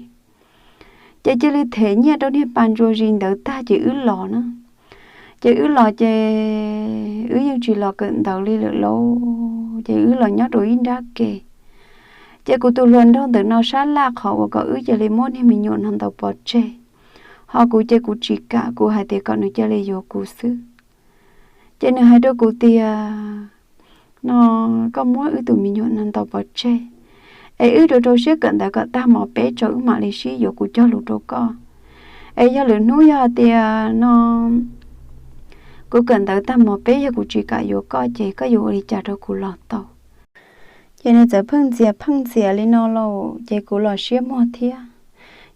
Ces cia li them nyiaj rau niag pas ntsuas zis ntawd tag ces wb los na. Ces wb los ces wb yeej tsis los kawm ntawv li lawm lauj, ces wb los nyob rau ib nrab ke. Ces kuv tus hluas nraug ntawm no sab laj qhov uas kom wb cia li muab niag me nyuam no ntaus pov tseg, ho kuv ces kuv tsis kam, kuv hais tias kom nws cia li yuav kuv xwb. Ces nws hais rau kuv tias, No koj muab wb tus me nyuam no ntaus pov tseg, es wb rau rau siab kawm ntawv kom tag mos peb tso wb mam li sib yuav, kuv cog lus rau koj. Es yog lwm hnub yog tias no kuv kawm ntawv tag mos peb yog kuv tsis kam yuav koj ces koj yuav ua li cas rau kuv los tau. Ces nws txawm pheej ntxias pheej ntxias li no lauj, ces kuv los siab muag thiab.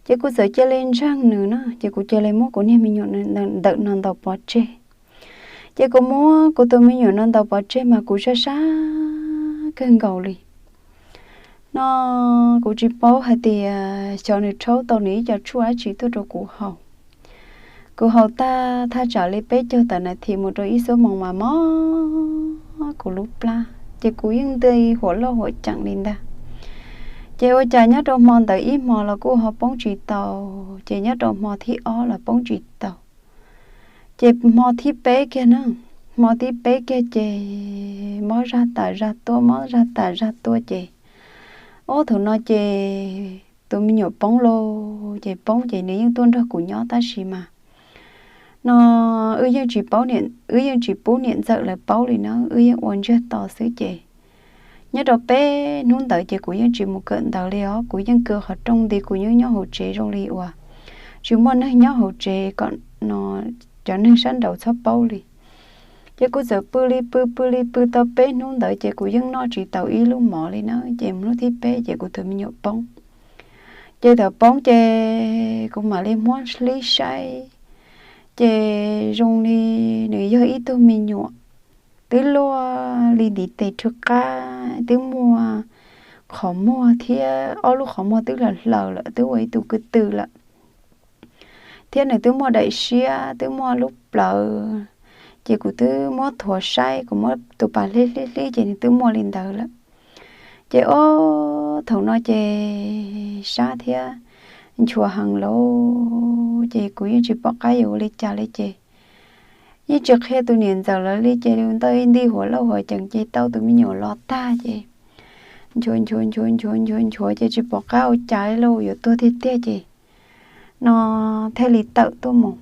Ces kuv txawm cia li ntseeg nws na, ces kuv cia li muab kuv niag me nyuam ntawm no ntaus pov tseg. Ces kuv muab kuv tus me nyuam no ntaus pov tseg mas kuv sab sab kawg nkaus li. No kuv tsis paub hais tias xyov nws rhaub tau nws ib co tshuaj dab tsi tuaj rau kuv haus. Kuv haus tag thaj tsam li peb caug tawm nas this mus rau ib xuab moos mas mob kuv lub plab, ces kuv yeej nti huam loj huam ceem li ntag. Ces ua cas nyob rau hmo ntawd ib hmo los kuj ho poob tsis tau, ces nyob rau hmo thib ob los poob tsis tau. Ces hmo thib peb kiag na, hmo thib peb kiag ces mob zaj tas zaj tuaj, mob zaj tas zaj tuaj ces, ob, thaum no ces tus me nyuam poob lauj. Ces poob ces nws yeej tuaj nrog kuv nyob tab sis mas no wb yeej tsis paub, wb yeej tsis pub niam ntxawm lawv paub li na, wb yeej ua ntsiag to xwb ces nyob rau peb hnub ntawd ces kuv yeej tsis mus kawm ntawv li os, kuv yeej kaw qhov rooj nti, kuv yeej nyob hauv tsev zoo li uas tsis muaj neeg nyob hauv tsev kom no cov neeg sab nraud txhob paub li. Ces kuv txawm pw li pw pw li pw tau peb hnub ntawd ces kuv yeej noj tsis tau ib lub mov li na, ces hnub thib peb ces kuv tus me nyuam poob. Ces thaum poob ces kuv mam li muab hlib saib, ces zoo li nws yog ib tug me nyuam twb luaj li ntiv tes rhwb qab, twb muaj qhov muag thiab ob lub qhov muag twb hlaws hlaws lawm, twb ua ib tug kwv tw lawm. thiab nws twb muaj daim siab twb muaj lub plawv, ces kuv twb muab thuav saib, kuv muab tus pas hlib hlib hlib ces nws twb muaj li ntawd lawm. Ces ob thaum no ces sab thiab nchuav heev lawm, ces kuv yeej tsis pom qab yuav ua li cas li ces yeej tsis qhia tus niam ntxawm lawv li ces ntawd nti huav lauj huav cees ces tau tus me nyuam los tag ces nchuav nchuav nchuav nchuav nchuav nchuav ces tsis pom qab ua cas li lauj, yuav tuag tiag tiag ces no thiaj li tawm tuaj mus.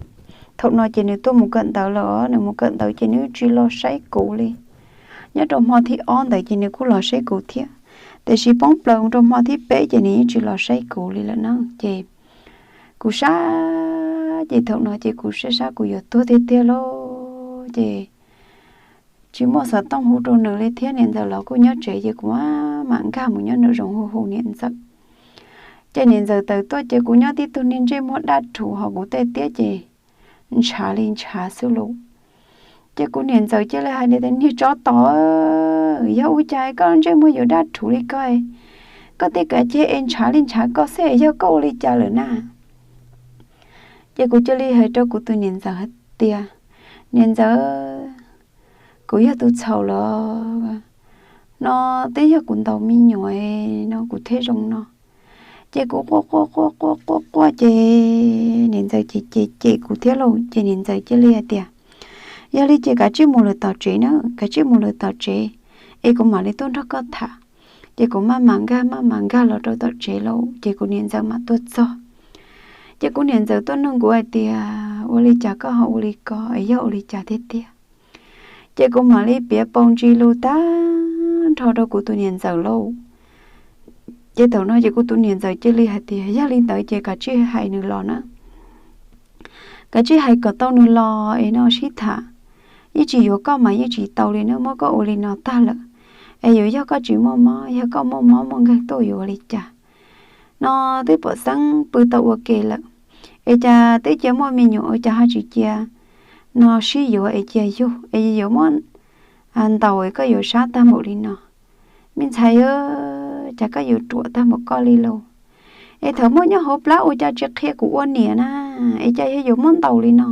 Thaum no ces nws tuaj mus kawm ntawv lawm, nws mus kawm ntawv ces nws tsis los saib kuv li. Nyob rau hmo thib ob ntawd ces nws kuj los saib kuv thiab, tiam sis poob plaws rau hmo thib peb ces nws yeej tsis los saib kuv li lawm na. Ces kuv sab ces thaum no ces kuv sab sab kuv yuav tuag tiag tiag lauj ces tsis muaj xov tooj hu rau nws li thiab, niam ntxawm los kuj nyob tsev ces kuv mam nkag mus nyob nraum zoov hu hu niam ntxawm. Ces niam ntxawm tawm tuaj ces kuv nyob tib tug niag ntsej muag daj rhuv hos kuv tej tiab ces ntshav li ntshav xwb lauj. Ces kuv niam ntxawm cia li hais tias, niag tsov tom, yog ua cas koj ntsej muag yuav daj rhuv li ko, koj tej kav ceg es ntshav li ntshav ko xwb, yog koj ua li cas lawm na? Ces kuv cia li hais rau kuv tus niam ntxawm hais tias, niam ntxawm, kuv yog tus txhaum los no, twb yog kuv ntaus me nyuam no kuv thiaj zoo no. Ces kuv quaj quaj quaj quaj quaj quaj ces niam ntxawm ces cem cem kuv thiab lauj. Ces niam ntxawm cia li hais tias, yog li ces kav tsij mus lawm tom tsev na, kav tsij mus lawm tom tsev es kuv mam li tuaj nrog koj tham. Ces kuv maj mam nkag maj mam nkag los rau tom tsev lauj, ces kuv niam ntxawm mam tuaj txog. Ces kuv niam ntxawm tuaj nug kuv hais tias, ua li cas koj ho ua li ko es yog ua li cas tiag tiag? Ces kuv mam li piav paus ntsis lus tag nrho rau kuv tus niam ntxawm lauj. Ces thaum no ces kuv tus niam ntxawm cia li hais tias, yog li ntawd ces kav tsij hais nws los na. Kav tsij hais kom tau nws los es no sib tham. Yeej tsis yuav koj mas yeej tsis tau li na, muab koj ua li no tag lawm es yuav yog koj tsis muaj mob, yog koj muaj mob muaj nkeeg tuaj yuav ua li cas? No twb pom xeeb pw tau ua ke lawm, es cas twb cia muaj me nyuam ua cas ho tsis cia no sib yuav es cia yug es yuav muab ntaus es koj yuav sab tag npaum li no. Me ntxhais, cas koj yuav ruam tag npaum koj li lauj? Es thaum muaj nyob hauv plab ua cas tsis qhia kuv ua niam na, es cas yog yuav muab ntaus li no?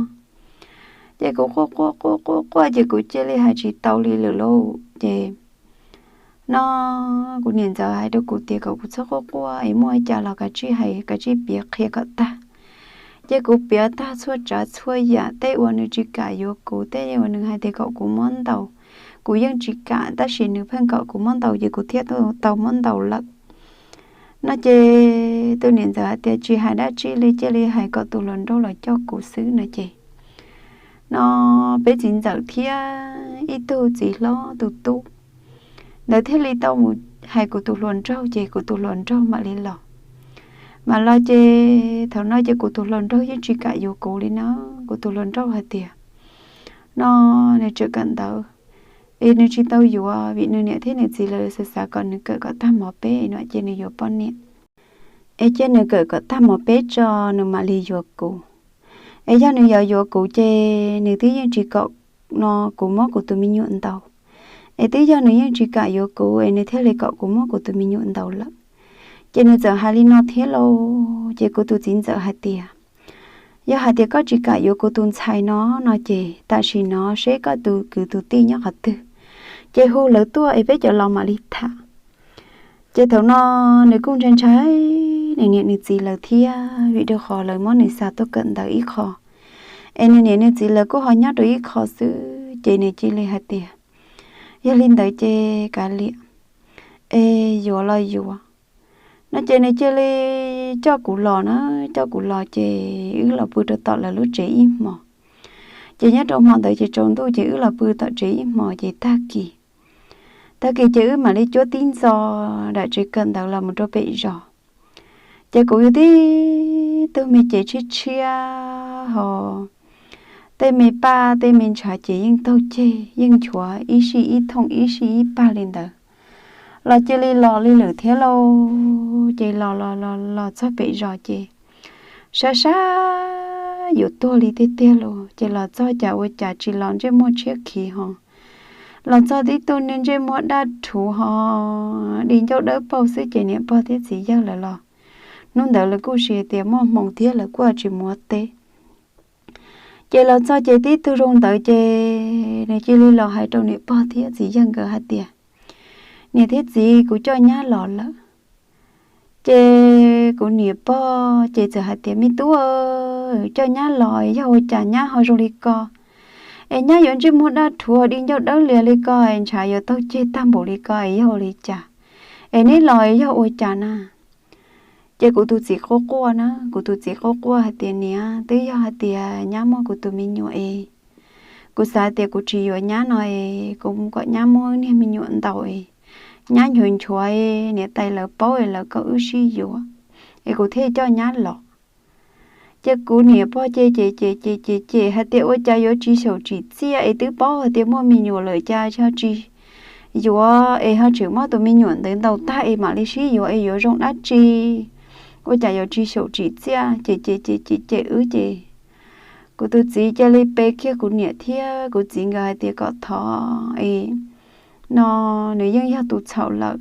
Ces kuv quaj quaj quaj quaj quaj ces kuv cia li hais tsis tau li lawm lauj. Ces no kuv niam ntxawm hais rau kuv tias kom kuv txhob quaj quaj es muaj cas los kav tsij hais kav tsij piav qhia kom tag. Ces kuv piav tag txhua tsav txhua yam, tej uas nws tsis kam yuav kuv, tej uas nws hais tias kom kuv muab ntaus, kuv yeej tsis kam tab sis nws pheej kom kuv muab ntaus ces kuv thiaj tau muab ntaus lawm. No ces tus niam ntxawm hais tias tsis hais dab tsi li, cia li hais kom tus hluas nraug los coj kuv xwb no ces no peb txiv ntxawm thiab ib tug txiv hlob tus tub ntawd thiaj li tau mus hais kuv tus hluas nraug ces kuv tus hluas nraug mam li los. Mam los ces thaum no ces kuv tus hluas nraug yeej tsis kam yuav kuv li na. Kuv tus hluas nraug hais tias no nws tseem kawm ntawv es nws tsis tau yuav vim nws niam thiab nws txiv lawv xav xav kom nws kawm kom tag mov peb no ces nws yuav poj niam. Es cia nws kawm kom tag mov peb tso nws mam li yuav kuv. Es yog nws yuav yuav kuv ces nws twb yeej tsis kom no kuv muab kuv tus me nyuam ntaus. Es twb yog nws yeej tsis kam yuav kuv es nws thiaj li kom kuv muab kuv tus me nyuam ntaus lawm. Ces nws txawm hais li no thiab lauj, ces kuv tus txiv ntxawm hais tias yog hais tias koj tsis kam yuav kuv tus ntxhais no no ces tam sim no seb koj tus kwv tus tij nyob qhov twg, ces hu lawv tuaj es peb cov laus mam li tham. Ces thaum no nws kuj ntshai ntshai nws niam nws txiv lawv thiab vim rau qhov lawv muab nws xa tuaj kawm ntawv ib qho, es nws niam nws txiv lawv kuj ho nyob rau ib qho xwb ces nws cia li hais tias yog li ntawd ces kav liam, es yuav los yuav no ces nws cia li coj kuv los na, coj kuv los ces wb los pw rau tom lawv lub tsev ib hmos. Ces nyob rau hmo ntawd ces tsaus ntuj ces wb los pw tom tsev ib hmos ces tag kis, tag kis ces wb mam li cuab tib ntxo dam tsev kawm ntawv los mus rau pem zos. Ces kuv yug tib tug me cev tshiab tshiab hos tej me paj tej me ntshav ces yeej taug ceg yeej nchuav ib sij ib thooj ib sij ib pag li ntawd. Los cia li los li lawm thiab lauj, ces los los los los txog pem zos ces sab sab yuav tuag li tiag tiag lauj. Ces los txog cas ua cas tsis los ntsej muag tshiab khiv hos, los txog tib tug niag ntsej muag daj rhuv hos di ncauj dawb paug xwb ces niam pog thiab txiv yawg lawv los hnub ntawd lawv kuj sis tias muaj hmoo thiab lawv kuj tsis muaj teb. Ces los txog ces tib tug zoo ntawd ces nws cia li los hais rau niam pog thiab txiv yawg nkawd hais tias, niam thiab txiv, kuv coj nyab los lawm. Ces kuv niam pog ces txawm hais tias, me tub, coj nyab los yog ua cas nyab ho zoo li ko? Es nyab yuav ntsej muag daj rhuav di ncauj dawb lias li ko es ntshav yuav taug ceg tag npaum li ko es yog ua li cas? Es neb los yog ua cas na? Ces kuv tus txiv quaj quaj na, kuv tus txiv quaj quaj hais tias, niam, twb yog hais tias nyab muaj kuv tus me nyuam es kuv xav tias kuv tsis yuav nyab no es kuv mus kom nyab muaj niag me nyuam ntaus es nyab nchuav nchuav, niam tais lawv paub es lawv kom wb sib yuav, es kuv thiaj coj nyab los. Ces kuv niam pog ces ces ces ces ces ces hais tias, ua cas yuav tsis xyaum tsis txiaj es twb paub hais tias muaj me nyuam lawm cas ho tsis yuav es ho tseem muab tus me nyuam ntawd ntaus tag es mam li sib yuav es yuav zoo dab tsi? Ua cas yuav tsis xyaum tsis txiaj? Ces ces ces ces ces wb ces kuv tus txiv cia li pe kiag kuv niam thiab kuv txiv nkawd hais tias kom thov es no nws yeej yog tus txhaum lawm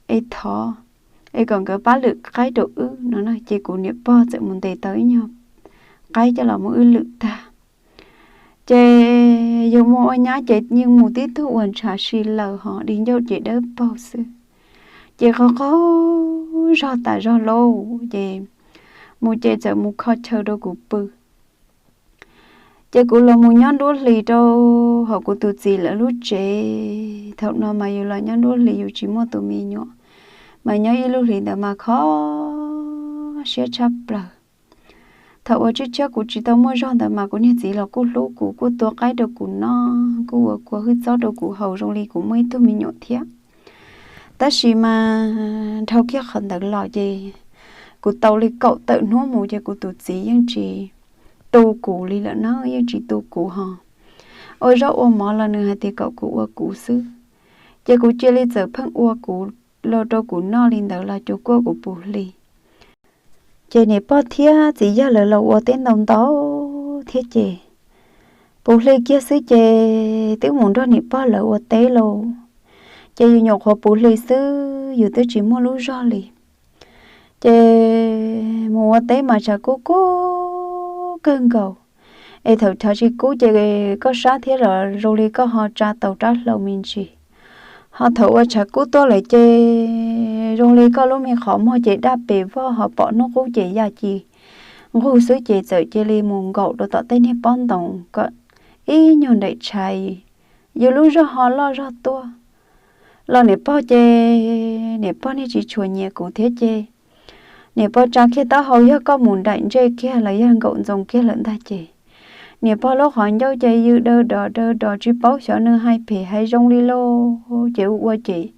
es thov es kom nkawd pab lwm qaib rau wb no na. Ces kuv niam pog txawm mus ntes tau ib nyuag qaib coj los muab wb lwm tag. Ces yus mus ua nyab ces yeej mus tib tug uas ntshav si lawm ho di ncauj ces dawb paug xwb. Ces qaug qaug zog tas zog lauj, ces mus ces txawm mus kho chaw rau kuv pw. Ces kuv los mus nyob nruab hlis rau hauv kuv tus txiv lawv lub tsev. Thaum no mas yus los nyob nruab hlis yus tsis muaj tus me nyuam, mas nyob ib lub hlis ntawd mas kho siab tshaj plaws. Thaum uas tshiab tshiab kuv tsis tau muaj zog ntawd mas kuv niag txiv los kuj hlub kuv, kuj tua qaib rau kuv noj, kuj ua kua hwj txob rau kuv haus zoo li kuv muaj ib tug me nyuam thiab. Tab sis mas dhau kiag qhov ntawd los ces kuv tau li kaum tawm hnub mus ces kuv tus txiv yeej tsis tu kuv li lawm na, yeej tsis tu kuv ho. Ua zaub ua mov los nws hais tias kom kuv ua kuv xwb. Ces kuv cia li txawm pheej ua kuv los rau kuv noj li ntawd los cuag kuv puv hli. Ces niam pog thiab txiv yawg lawv los ua teb ntau ntau thiab ces puv hli kiag xwb ces twb mus nrog niam pog lawv ua teb lauj. Ces yus nyuam qhuav puv hli xwb yus twb tsis muaj lub zog li. Ces mus ua teb mas tshav kub kub kawg nkaus. Es thaum tshav tsis kub ces koj sab thiab los zoo li koj ho tsa tau rab hlau me ntsis. Ho thaum uas tshav kub tuaj lawm ces zoo li koj lub me qhov muag ces daj pes vog ho pom hnub qub ces yaj ci nqug xwb ces txawm cia li mus nkaum rau tom tej niag pob ntoos kom ib nyuag nraim tshais, yus lub zog ho loj zog tuaj. Los niam pog ces niam pog niag tsis tshua nyiam kuv thiab ces niam pog tsa kiag taub hau, yog koj mus nraim ntsej kiag los yog nkaum ntxoo kiag lawm ntag ces niam pog lub qhov ncauj ces yws daws dos daws dos tsis paub xyov nws hais phem hais zoo li lauj. Ces ua ua ces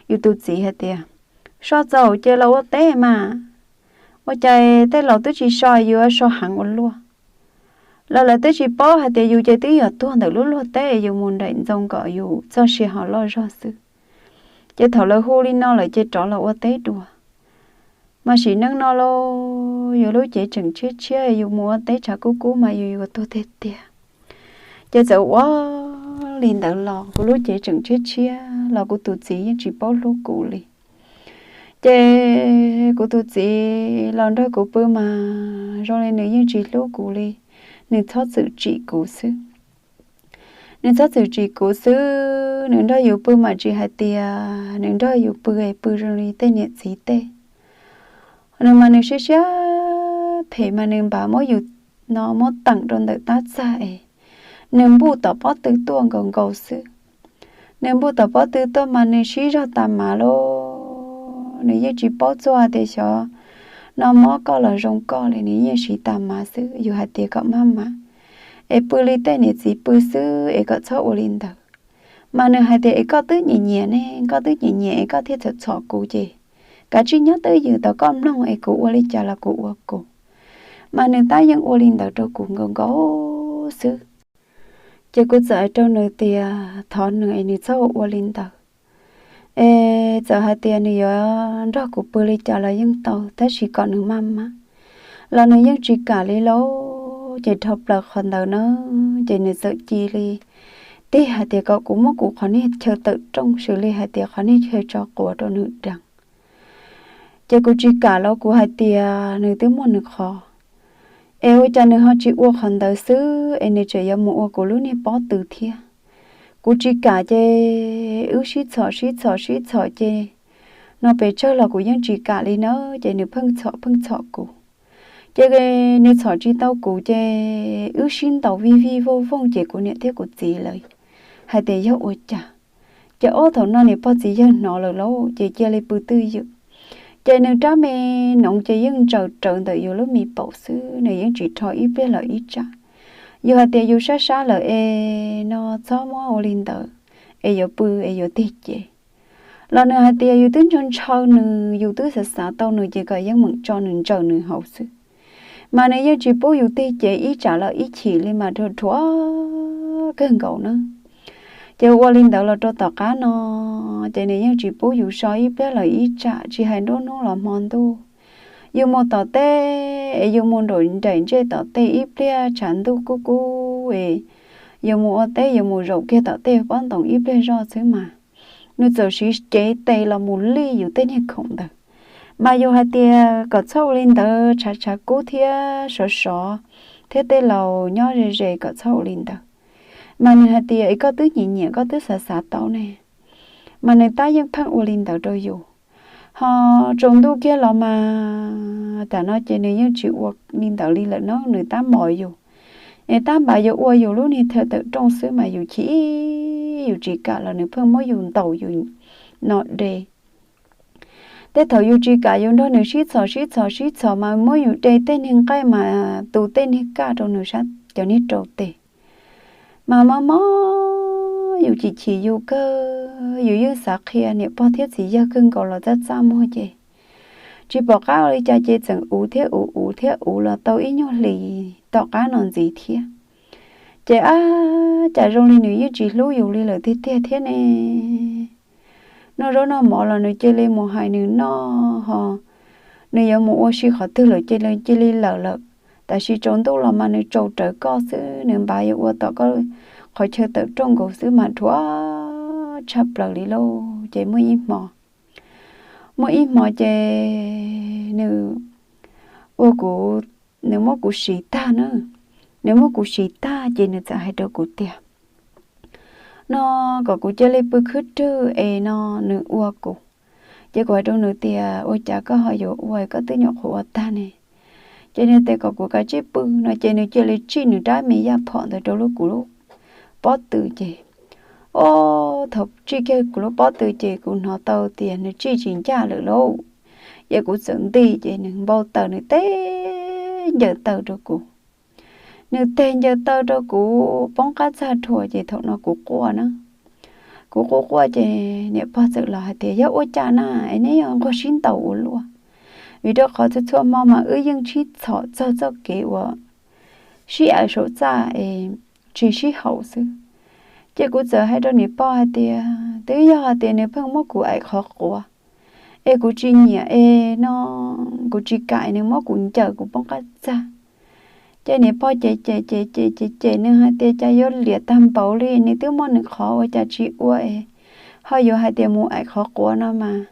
yus tus txiv hais tias, so txaus ces los ua teb mas, ua cas tej laus twb tsis so yuav so heev ua luaj. Los lawv twb tsis paub hais tias yus ces twb yog tuag ntawm lub luag teb, yus mus nraim ntxoo kom yus txoj sia ho loj zog xwb. Ces thaum lawv hu li no lawm ces rov los ua teb dua. Mas sim neej no lauj, yus lub cev tseem tshiab tshiab, yus mus ua teb tshav kub kub mas yus yuav tuag tiag tiag. Ces txawm ua li ntawd los kuv lub cev tseem tshiab tshiab los kuv tus txiv yeej tsis paub hlub kuv li. Ces kuv tus txiv los nrog kuv pw mas zoo li nws yeej tsis hlub kuv li, nws txhob txwm tsim kuv xwb. Nws txhob txwm tsim kuv xwb, nws nrog yus pw mas tsis hais tias nws nrog yus pw es pw zoo li tej niam txiv tej. Nws mas nws siab siab phem mas nws npaj muab yus no muab teem rau ntawm tab txag es nws npuj tom pob tw tuaj nkaus nkaus xwb. Nws npuj tom pob tw tuaj mas nws sib zog tas mas lauj, nws yeej tsis paub txuaj tias xyov no mob koj los zoo koj li, nws yeej siv tas mas xwb. Yus hais tias kom maj mam es pw li tej niam txiv pw xwb es kom txhob ua li ntawd. Mas nws hais tias es koj twb nyiam nyiam ne, koj twb nyiam nyiam es koj thiaj txhom txhom kuv ces kav tsij nyob twj ywm tau koj mloog es kuv ua li cas los kuv ua kuv. Mas nws tab yeej ua li ntawd rau kuv nkaus nkaus xwb. Ces kuv txawm hais rau nws tias thov nws es nws txhob ua li ntawd. Es txawm hais tias nws yuav nrog kuv pw li cas los yeej tau, tab sis kom nws maj mam los nws yeej tsis kam li lauj. Ces dhau plaws qhov ntawd na, ces nws txawm cia li tig hais tias kom kuv muab kuv qhov niag chaw tawm rooj xws li hais tias qhov niag chaw tso quav rau nws deev. Ces kuv tsis kam los kuv hais tias nws twb muaj nws qhov. Es ua cas nws ho tsis ua qhov ntawd xwb es nws tseem yuav mus ua kuv lub niag pob tw thiab? Kuv tsis kam ces wb sib txhom sib txhom sib txhom ces no pes tsawg los kuv yeej tsis kam li na, ces nws pheej txhom pheej txhom kuv. Ces nws txhom tsis tau kuv ces wb sib ntaus vij vij vooj vooj ces kuv niam thiab kuv txiv lawv hais tias yog ua cas. Ces ob thaum no niam pog txiv yawg hnov lawm lauj ces cia li pw twj ywm. Ces nws rab me noov ces yeej ntsaws rawv ntawm yus lub me paum xwb, nws yeej tsis rho ib pliag los ib tsam. Yus hais tias yus sab sab lawm es no txhob muab ua li ntawd, es yuav pw es yuav tig cev. Los nws hais tias yus twb ntshaw ntshaw nws, yus twb xav xav tau nws ces kom yeej meem tso nws ntsaws nws hauv xwb. Mas nws yeej tsis pub yus tig cev ib tsam los ib chim li mas rhuav rhuav kawg nkaus na. Ces ua li ntawd los rau tom qab no, ces nws yeej tsis pub yus so ib pliag los ib tsam, tsis hais nruab hnub los hmo ntuj. Yus mus tom teb es yus mus nraim ntsej tom tej ib pliag tshav ntuj kub kub es yus mus ua teb yus mus zaum kiag tom tej pob ntoos ib pliag zoj xwb mas nws txawm siv cev tes los mus lij yus tej niag khoom ntawd. Mas yus hais tias kom txhob ua li ntawd, tshav tshav kub thiab sov sov thiab tej laus nyob ze ze kom txhob ua li ntawd. Mas nws hais tias es koj twb nyiam nyiam koj twb xav xav tau ne. Mas nws tab yeej pheej ua li ntawd rau yus. Ho tsaus ntuj kiag los mas tam no ces nws yeej tsis ua li ntawd li lawm no, nws tab mos yus. Es tab npav yuav ua yus lub niag thawj tawm rooj xwb mas yus chim, yus tsis kam los nws pheej muab yus ntaus yus no de. Tej thaum yus tsis kam yus nrog nws sib txhom sib txhom sib txhom mas muab yus de tej niag nqaij mas tu tej niag kaj rau nws sab cov niag rau tes. Mas mob mob yus chim chim yus kawg, yus yeej xav qhia niam pog thiab txiv yawg kawg nkaus los txaj txaj muag ces tsis pom qab ua li cas ces txawm uv thiab uv uv thiab uv los tau ib nyuag hlis tom qab no ntxiv thiab. Ces ab, cas zoo li nws yeej tsis hlub yus li lawm tiag tiag thiab ne. Noj zaub noj mov los nws cia li mus hais nws noj ho, nws yuav mus ua si qhov twg lawm ces cia li lawm lawm. Tam sim tsaus ntuj los mas nws tsaus rawv koj xwb, nws npav yuav ua tom koj qhov chaw tawm rooj nkaus xwb mas dhuav tshaj plaws li lauj. Ces muaj ib hmo, muaj ib hmo ces nws ua kuv, nws muab kuv siv tag na. Nws muab kuv siv tag ces nws txawm hais rau kuv tias no kom kuv cia li pw khwb rwg es no nws ua kuv. Ces kuv hais rau nws tias ua cas koj ho yuav ua, koj twb nyuam qhuav ua tag ne. Ces nws tias kom kuv kav tsij pw no ces nws cia li tsij nws rab me yaj phom ntawd rau lub kuv lub pob tw ces, o, thaum tsij kiag kuv lub pob tw ces kuv hnov tau tias nws tsij tsis ncaj lawm lauj. Ces kuv txawm nti ces nws npau taws nws teb ncaws taw rau kuv. Nws teb ncaws taw rau kuv poob qab txag rhuav ces thaum no kuv quaj na. Kuv quaj quaj ces niam pog txawm los hais tias yog ua cas na es neb yuav nquag sib ntaus ua luaj, vim rau qhov txhua txhua hmo mas wb yeej sib txhom txog txoj kev uas sib aim saum txaj es tsis sib haum xwb. Ces kuv txawm hais rau niam pog hais tias twb yog hais tias nws pheej muab kuv aim qhov quav es kuv tsis nyiam es no kuv tsis kam nws muab kuv ncaws kuv poob qab txag. Ces niam pog ces ces ces ces ces ces nws hais tias cas yuav liam tag npaum li, nws twb muaj nws qhov ua cas tsis ua es ho yuav hais tias mus aim qhov quav no mas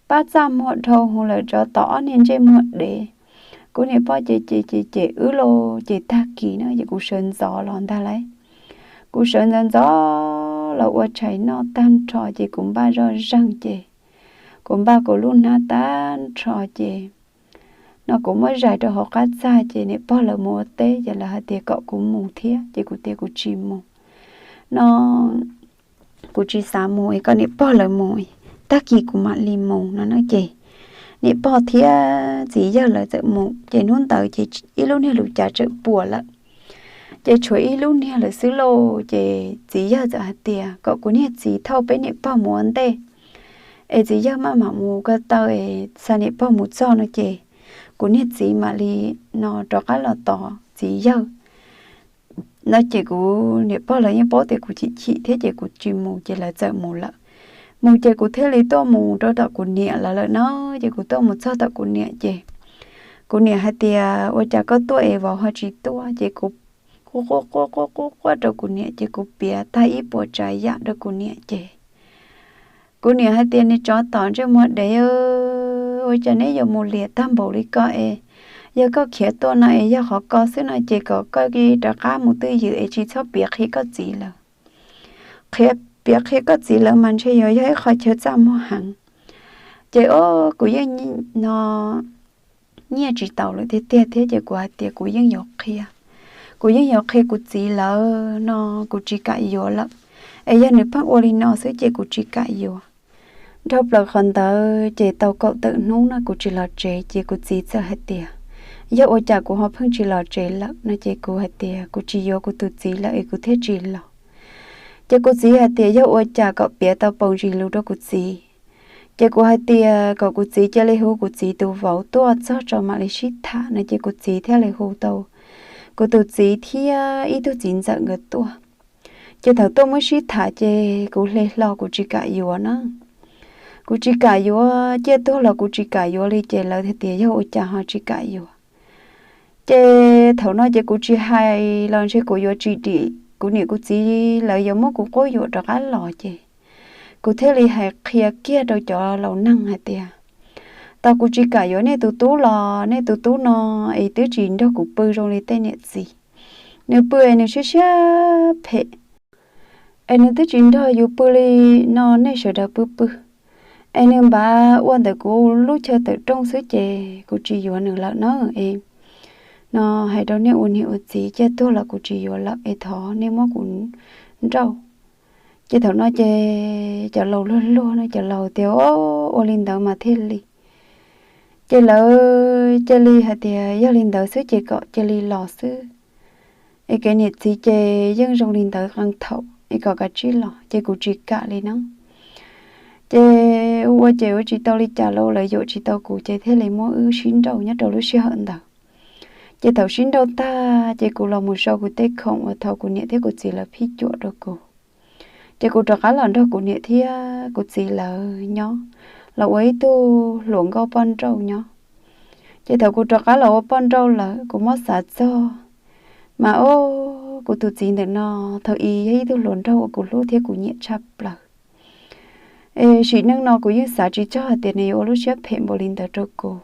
pab txaj muag dhau hwv lawm rov tom ob niag ntsej muag dev. Kuv niam pog ces ces ces ces wb los ces tag kis na ces kuv sawv ntxov los ntag lauj. Kuv sawv ntxov ntxov los ua tshais noj tag nrho ces kuv npaj zoj zeeg ces kuv npaj kuv lub hnab tag nrho ces no kuv muab zais rau hauv qab txag ces niam pog lawv mus ua teb ces lawv hais tias kom kuv mus thiab ces kuv tias kuv tsis mus no, kuv tsis xav mus es kom niam pog lawv mus, tag kis kuv mam li mus no na. Ces niam pog thiab txiv yawg lawv txawm mus ces hnub ntawd ces ib lub niag lus cav txawm puas lawm. Ces tshuav ib lub niag lawm xwb lauj. Ces txiv yawg txawm hais tias kom kuv niag txiv thauj peb niam pog mus ua ntej es txiv yawg maj mam mus ko taw es xa niam pog mus txog no ces kuv niag txiv mam li no rov qab los tos txiv yawg no. Ces kuv niam pog lawv yeej paub tias kuv chim chim thiab ces kuv tsis mus ces lawv txawm mus lawm. Mus ces kuv thiaj li tuaj mus rau tom kuv niam lawv lawm no. Ces kuv tuaj mus txog tom kuv niam ces kuv niam hais tias ua cas koj tuaj es vauv ho tsis tuaj? Ces kuv quaj quaj quaj quaj quaj quaj rau kuv niam ces kuv piav tag ib puas tsav yam rau kuv niam ces kuv niam hais tias nws tsov tom ntsej muag dev, ua cas neb yuav mus liam tag npaum li ko es Yog koj khiav tuaj no es yog qhov ko xwb no ces kom koj rov qab mus twj ywm es tsis txhob piav qhia koj txiv lawm. Qhia, piav qhia koj txiv lawm mas ntshe yuav yog ib qho chaw txaj muag heev. Ces o, kuv yeej no nyiaj tsis taus lawm tiag tiag thiab ces kuv hais tias kuv yeej yuav qhia, kuv yeej yuav qhia kuv txiv lawm no, kuv tsis kam yuav lawm. Es yog nws pheej ua li no xwb ces kuv tsis kam yuav. Dhau plaws qhov ntawd ces tau kaum tawm hnub no kuv tsis los tsev ces kuv txiv txawm hais tias, yog ua cas kuv ho pheej tsis los tsev lawm no ces kuv hais tias kuv tsis yuav kuv tus txiv lawm es kuv thiaj tsis los. Ces kuv txiv hais tias yog ua cas kom piav tau paus ntsis lus rau kuv txiv. Ces kuv hais tias kom kuv txiv cia li hu kuv txiv tus vauv tuaj txog tso mam li sib tham no ces kuv txiv thiaj li hu tau kuv tus txiv thiab ib tug txiv ntxawm nkawd tuaj. Ces thaum tuaj muab sib tham ces kuv hle hlo kuv tsis kam yuav na. Kuv tsis kam yuav, ciaj tuag los kuv tsis kam yuav li ces lawv hais tias yog ua cas ho tsis kam yuav. Ces thaum no ces kuv tsis hais los ntshe kuv yuav tsis dim kuv niam kuv txiv lawv yuav muab kuv quab yuam rov qab los ces kuv thiaj li hais qhia kiag rau cov laus neeg hais tias, tau kuv tsis kam yuav nej tus tub los nej tus tub no es twb tsis nrog kuv pw zoo li tej niam txiv. Nws pw es nws siab siab phem, es nws twb tsis nrog yus pw li no nej sawv daws pw pw. Es nws npaj ua ntawm kuv lub chaw tawm rooj xwb ces kuv tsis yuav nws lawm na es no hais rau nej ua niam ua txiv, ciaj tuag los kuv tsis yuav lawm es thov nej muab kuv nrauj. Ces thaum no ces cov laus luag luag no cov laus tias, o, ua li ntawd mas thiaj li. Ces lawv cia li hais tias yog li ntawd xwb ces kom cia li los xwb. Es kev niam txiv ces yeej zoo li ntawd qee thaum es kom kav tsij los ces kuv tsis kam li na. Ces ua ces ua tsis tau li cas los lawv yuam tsis tau kuv ces thiaj li muab wb sib nrauj nyob rau lub sij hawm ntawd. Ces thaum sib nrauj tag ces kuv los mus sau kuv tej khoom uas thaum kuv niam thiab kuv txiv lawv phij cuam rau kuv. Ces kuv rov qab los nrog kuv niam thiab kuv txiv lawv nyob, los ua ib tug hluas nkauj poj nrauj nyob. Ces thaum kuv rov qab los ua poj nrauj lawm kuv muab xav txog, mas o, kuv tus txiv ntawm no thaum i yog ib tug hluas nraug uas kuv hlub thiab kuv nyiam tshaj plaws. Es sim neej no kuv yeej xav tsis txog hais tias nws yuav ua lub siab phem npaum li ntawd rau kuv.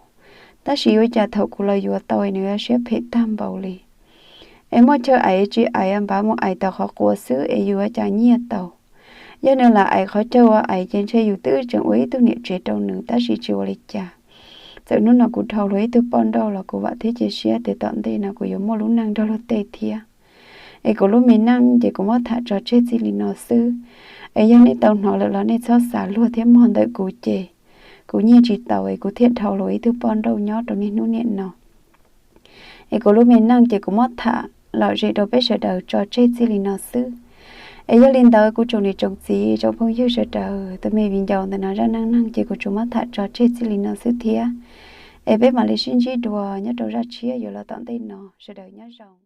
Tab sis ua cas thaum kuv los yuav tau es nws yuav siab phem tag npaum li. Es muaj chaw ais tsis ais npaj mus ais tau qhov quav xwb es yus ua cas nyiaj tau. Yog nws lam ais qhov chaw uas ais ces ntshe yus twb tseem ua ib tug niam tsev rau nws tab sis tsis ua li cas. Txawm hnub no kuv dhau luag ib tug poj nrauj los kuv vam thiab cia siab tias tom ntej no kuv yuav muaj lub neej nrog luag tej thiab. Es kuv lub me neej ces kuv muab tham tso tseg txij li no xwb. Es yog nej tau hnov lawm los nej txhob xav luag thiab mog, ntawm kuv ces kuv nyiaj tsis tau es kuv thiaj dhau luag ib tug poj nrauj nyob rau niaj hnub niam no. Es kuv lub me neej ces kuv muab tham lom zem rau peb sawv daws tso tseg txij li no xwb. Es yog li ntawd kuv tsoom niam tsoom txiv tsoom phooj ywg sawv daws, tus me viv ncaus ntawm no zaj neej neeg ces kuv tsuas muab tham tso tseg txij li no xwb thiab. Es peb mam li sib ntsib dua nyob rau zaj tshiab yuav los tom ntej no, sawv daws nyob zoo.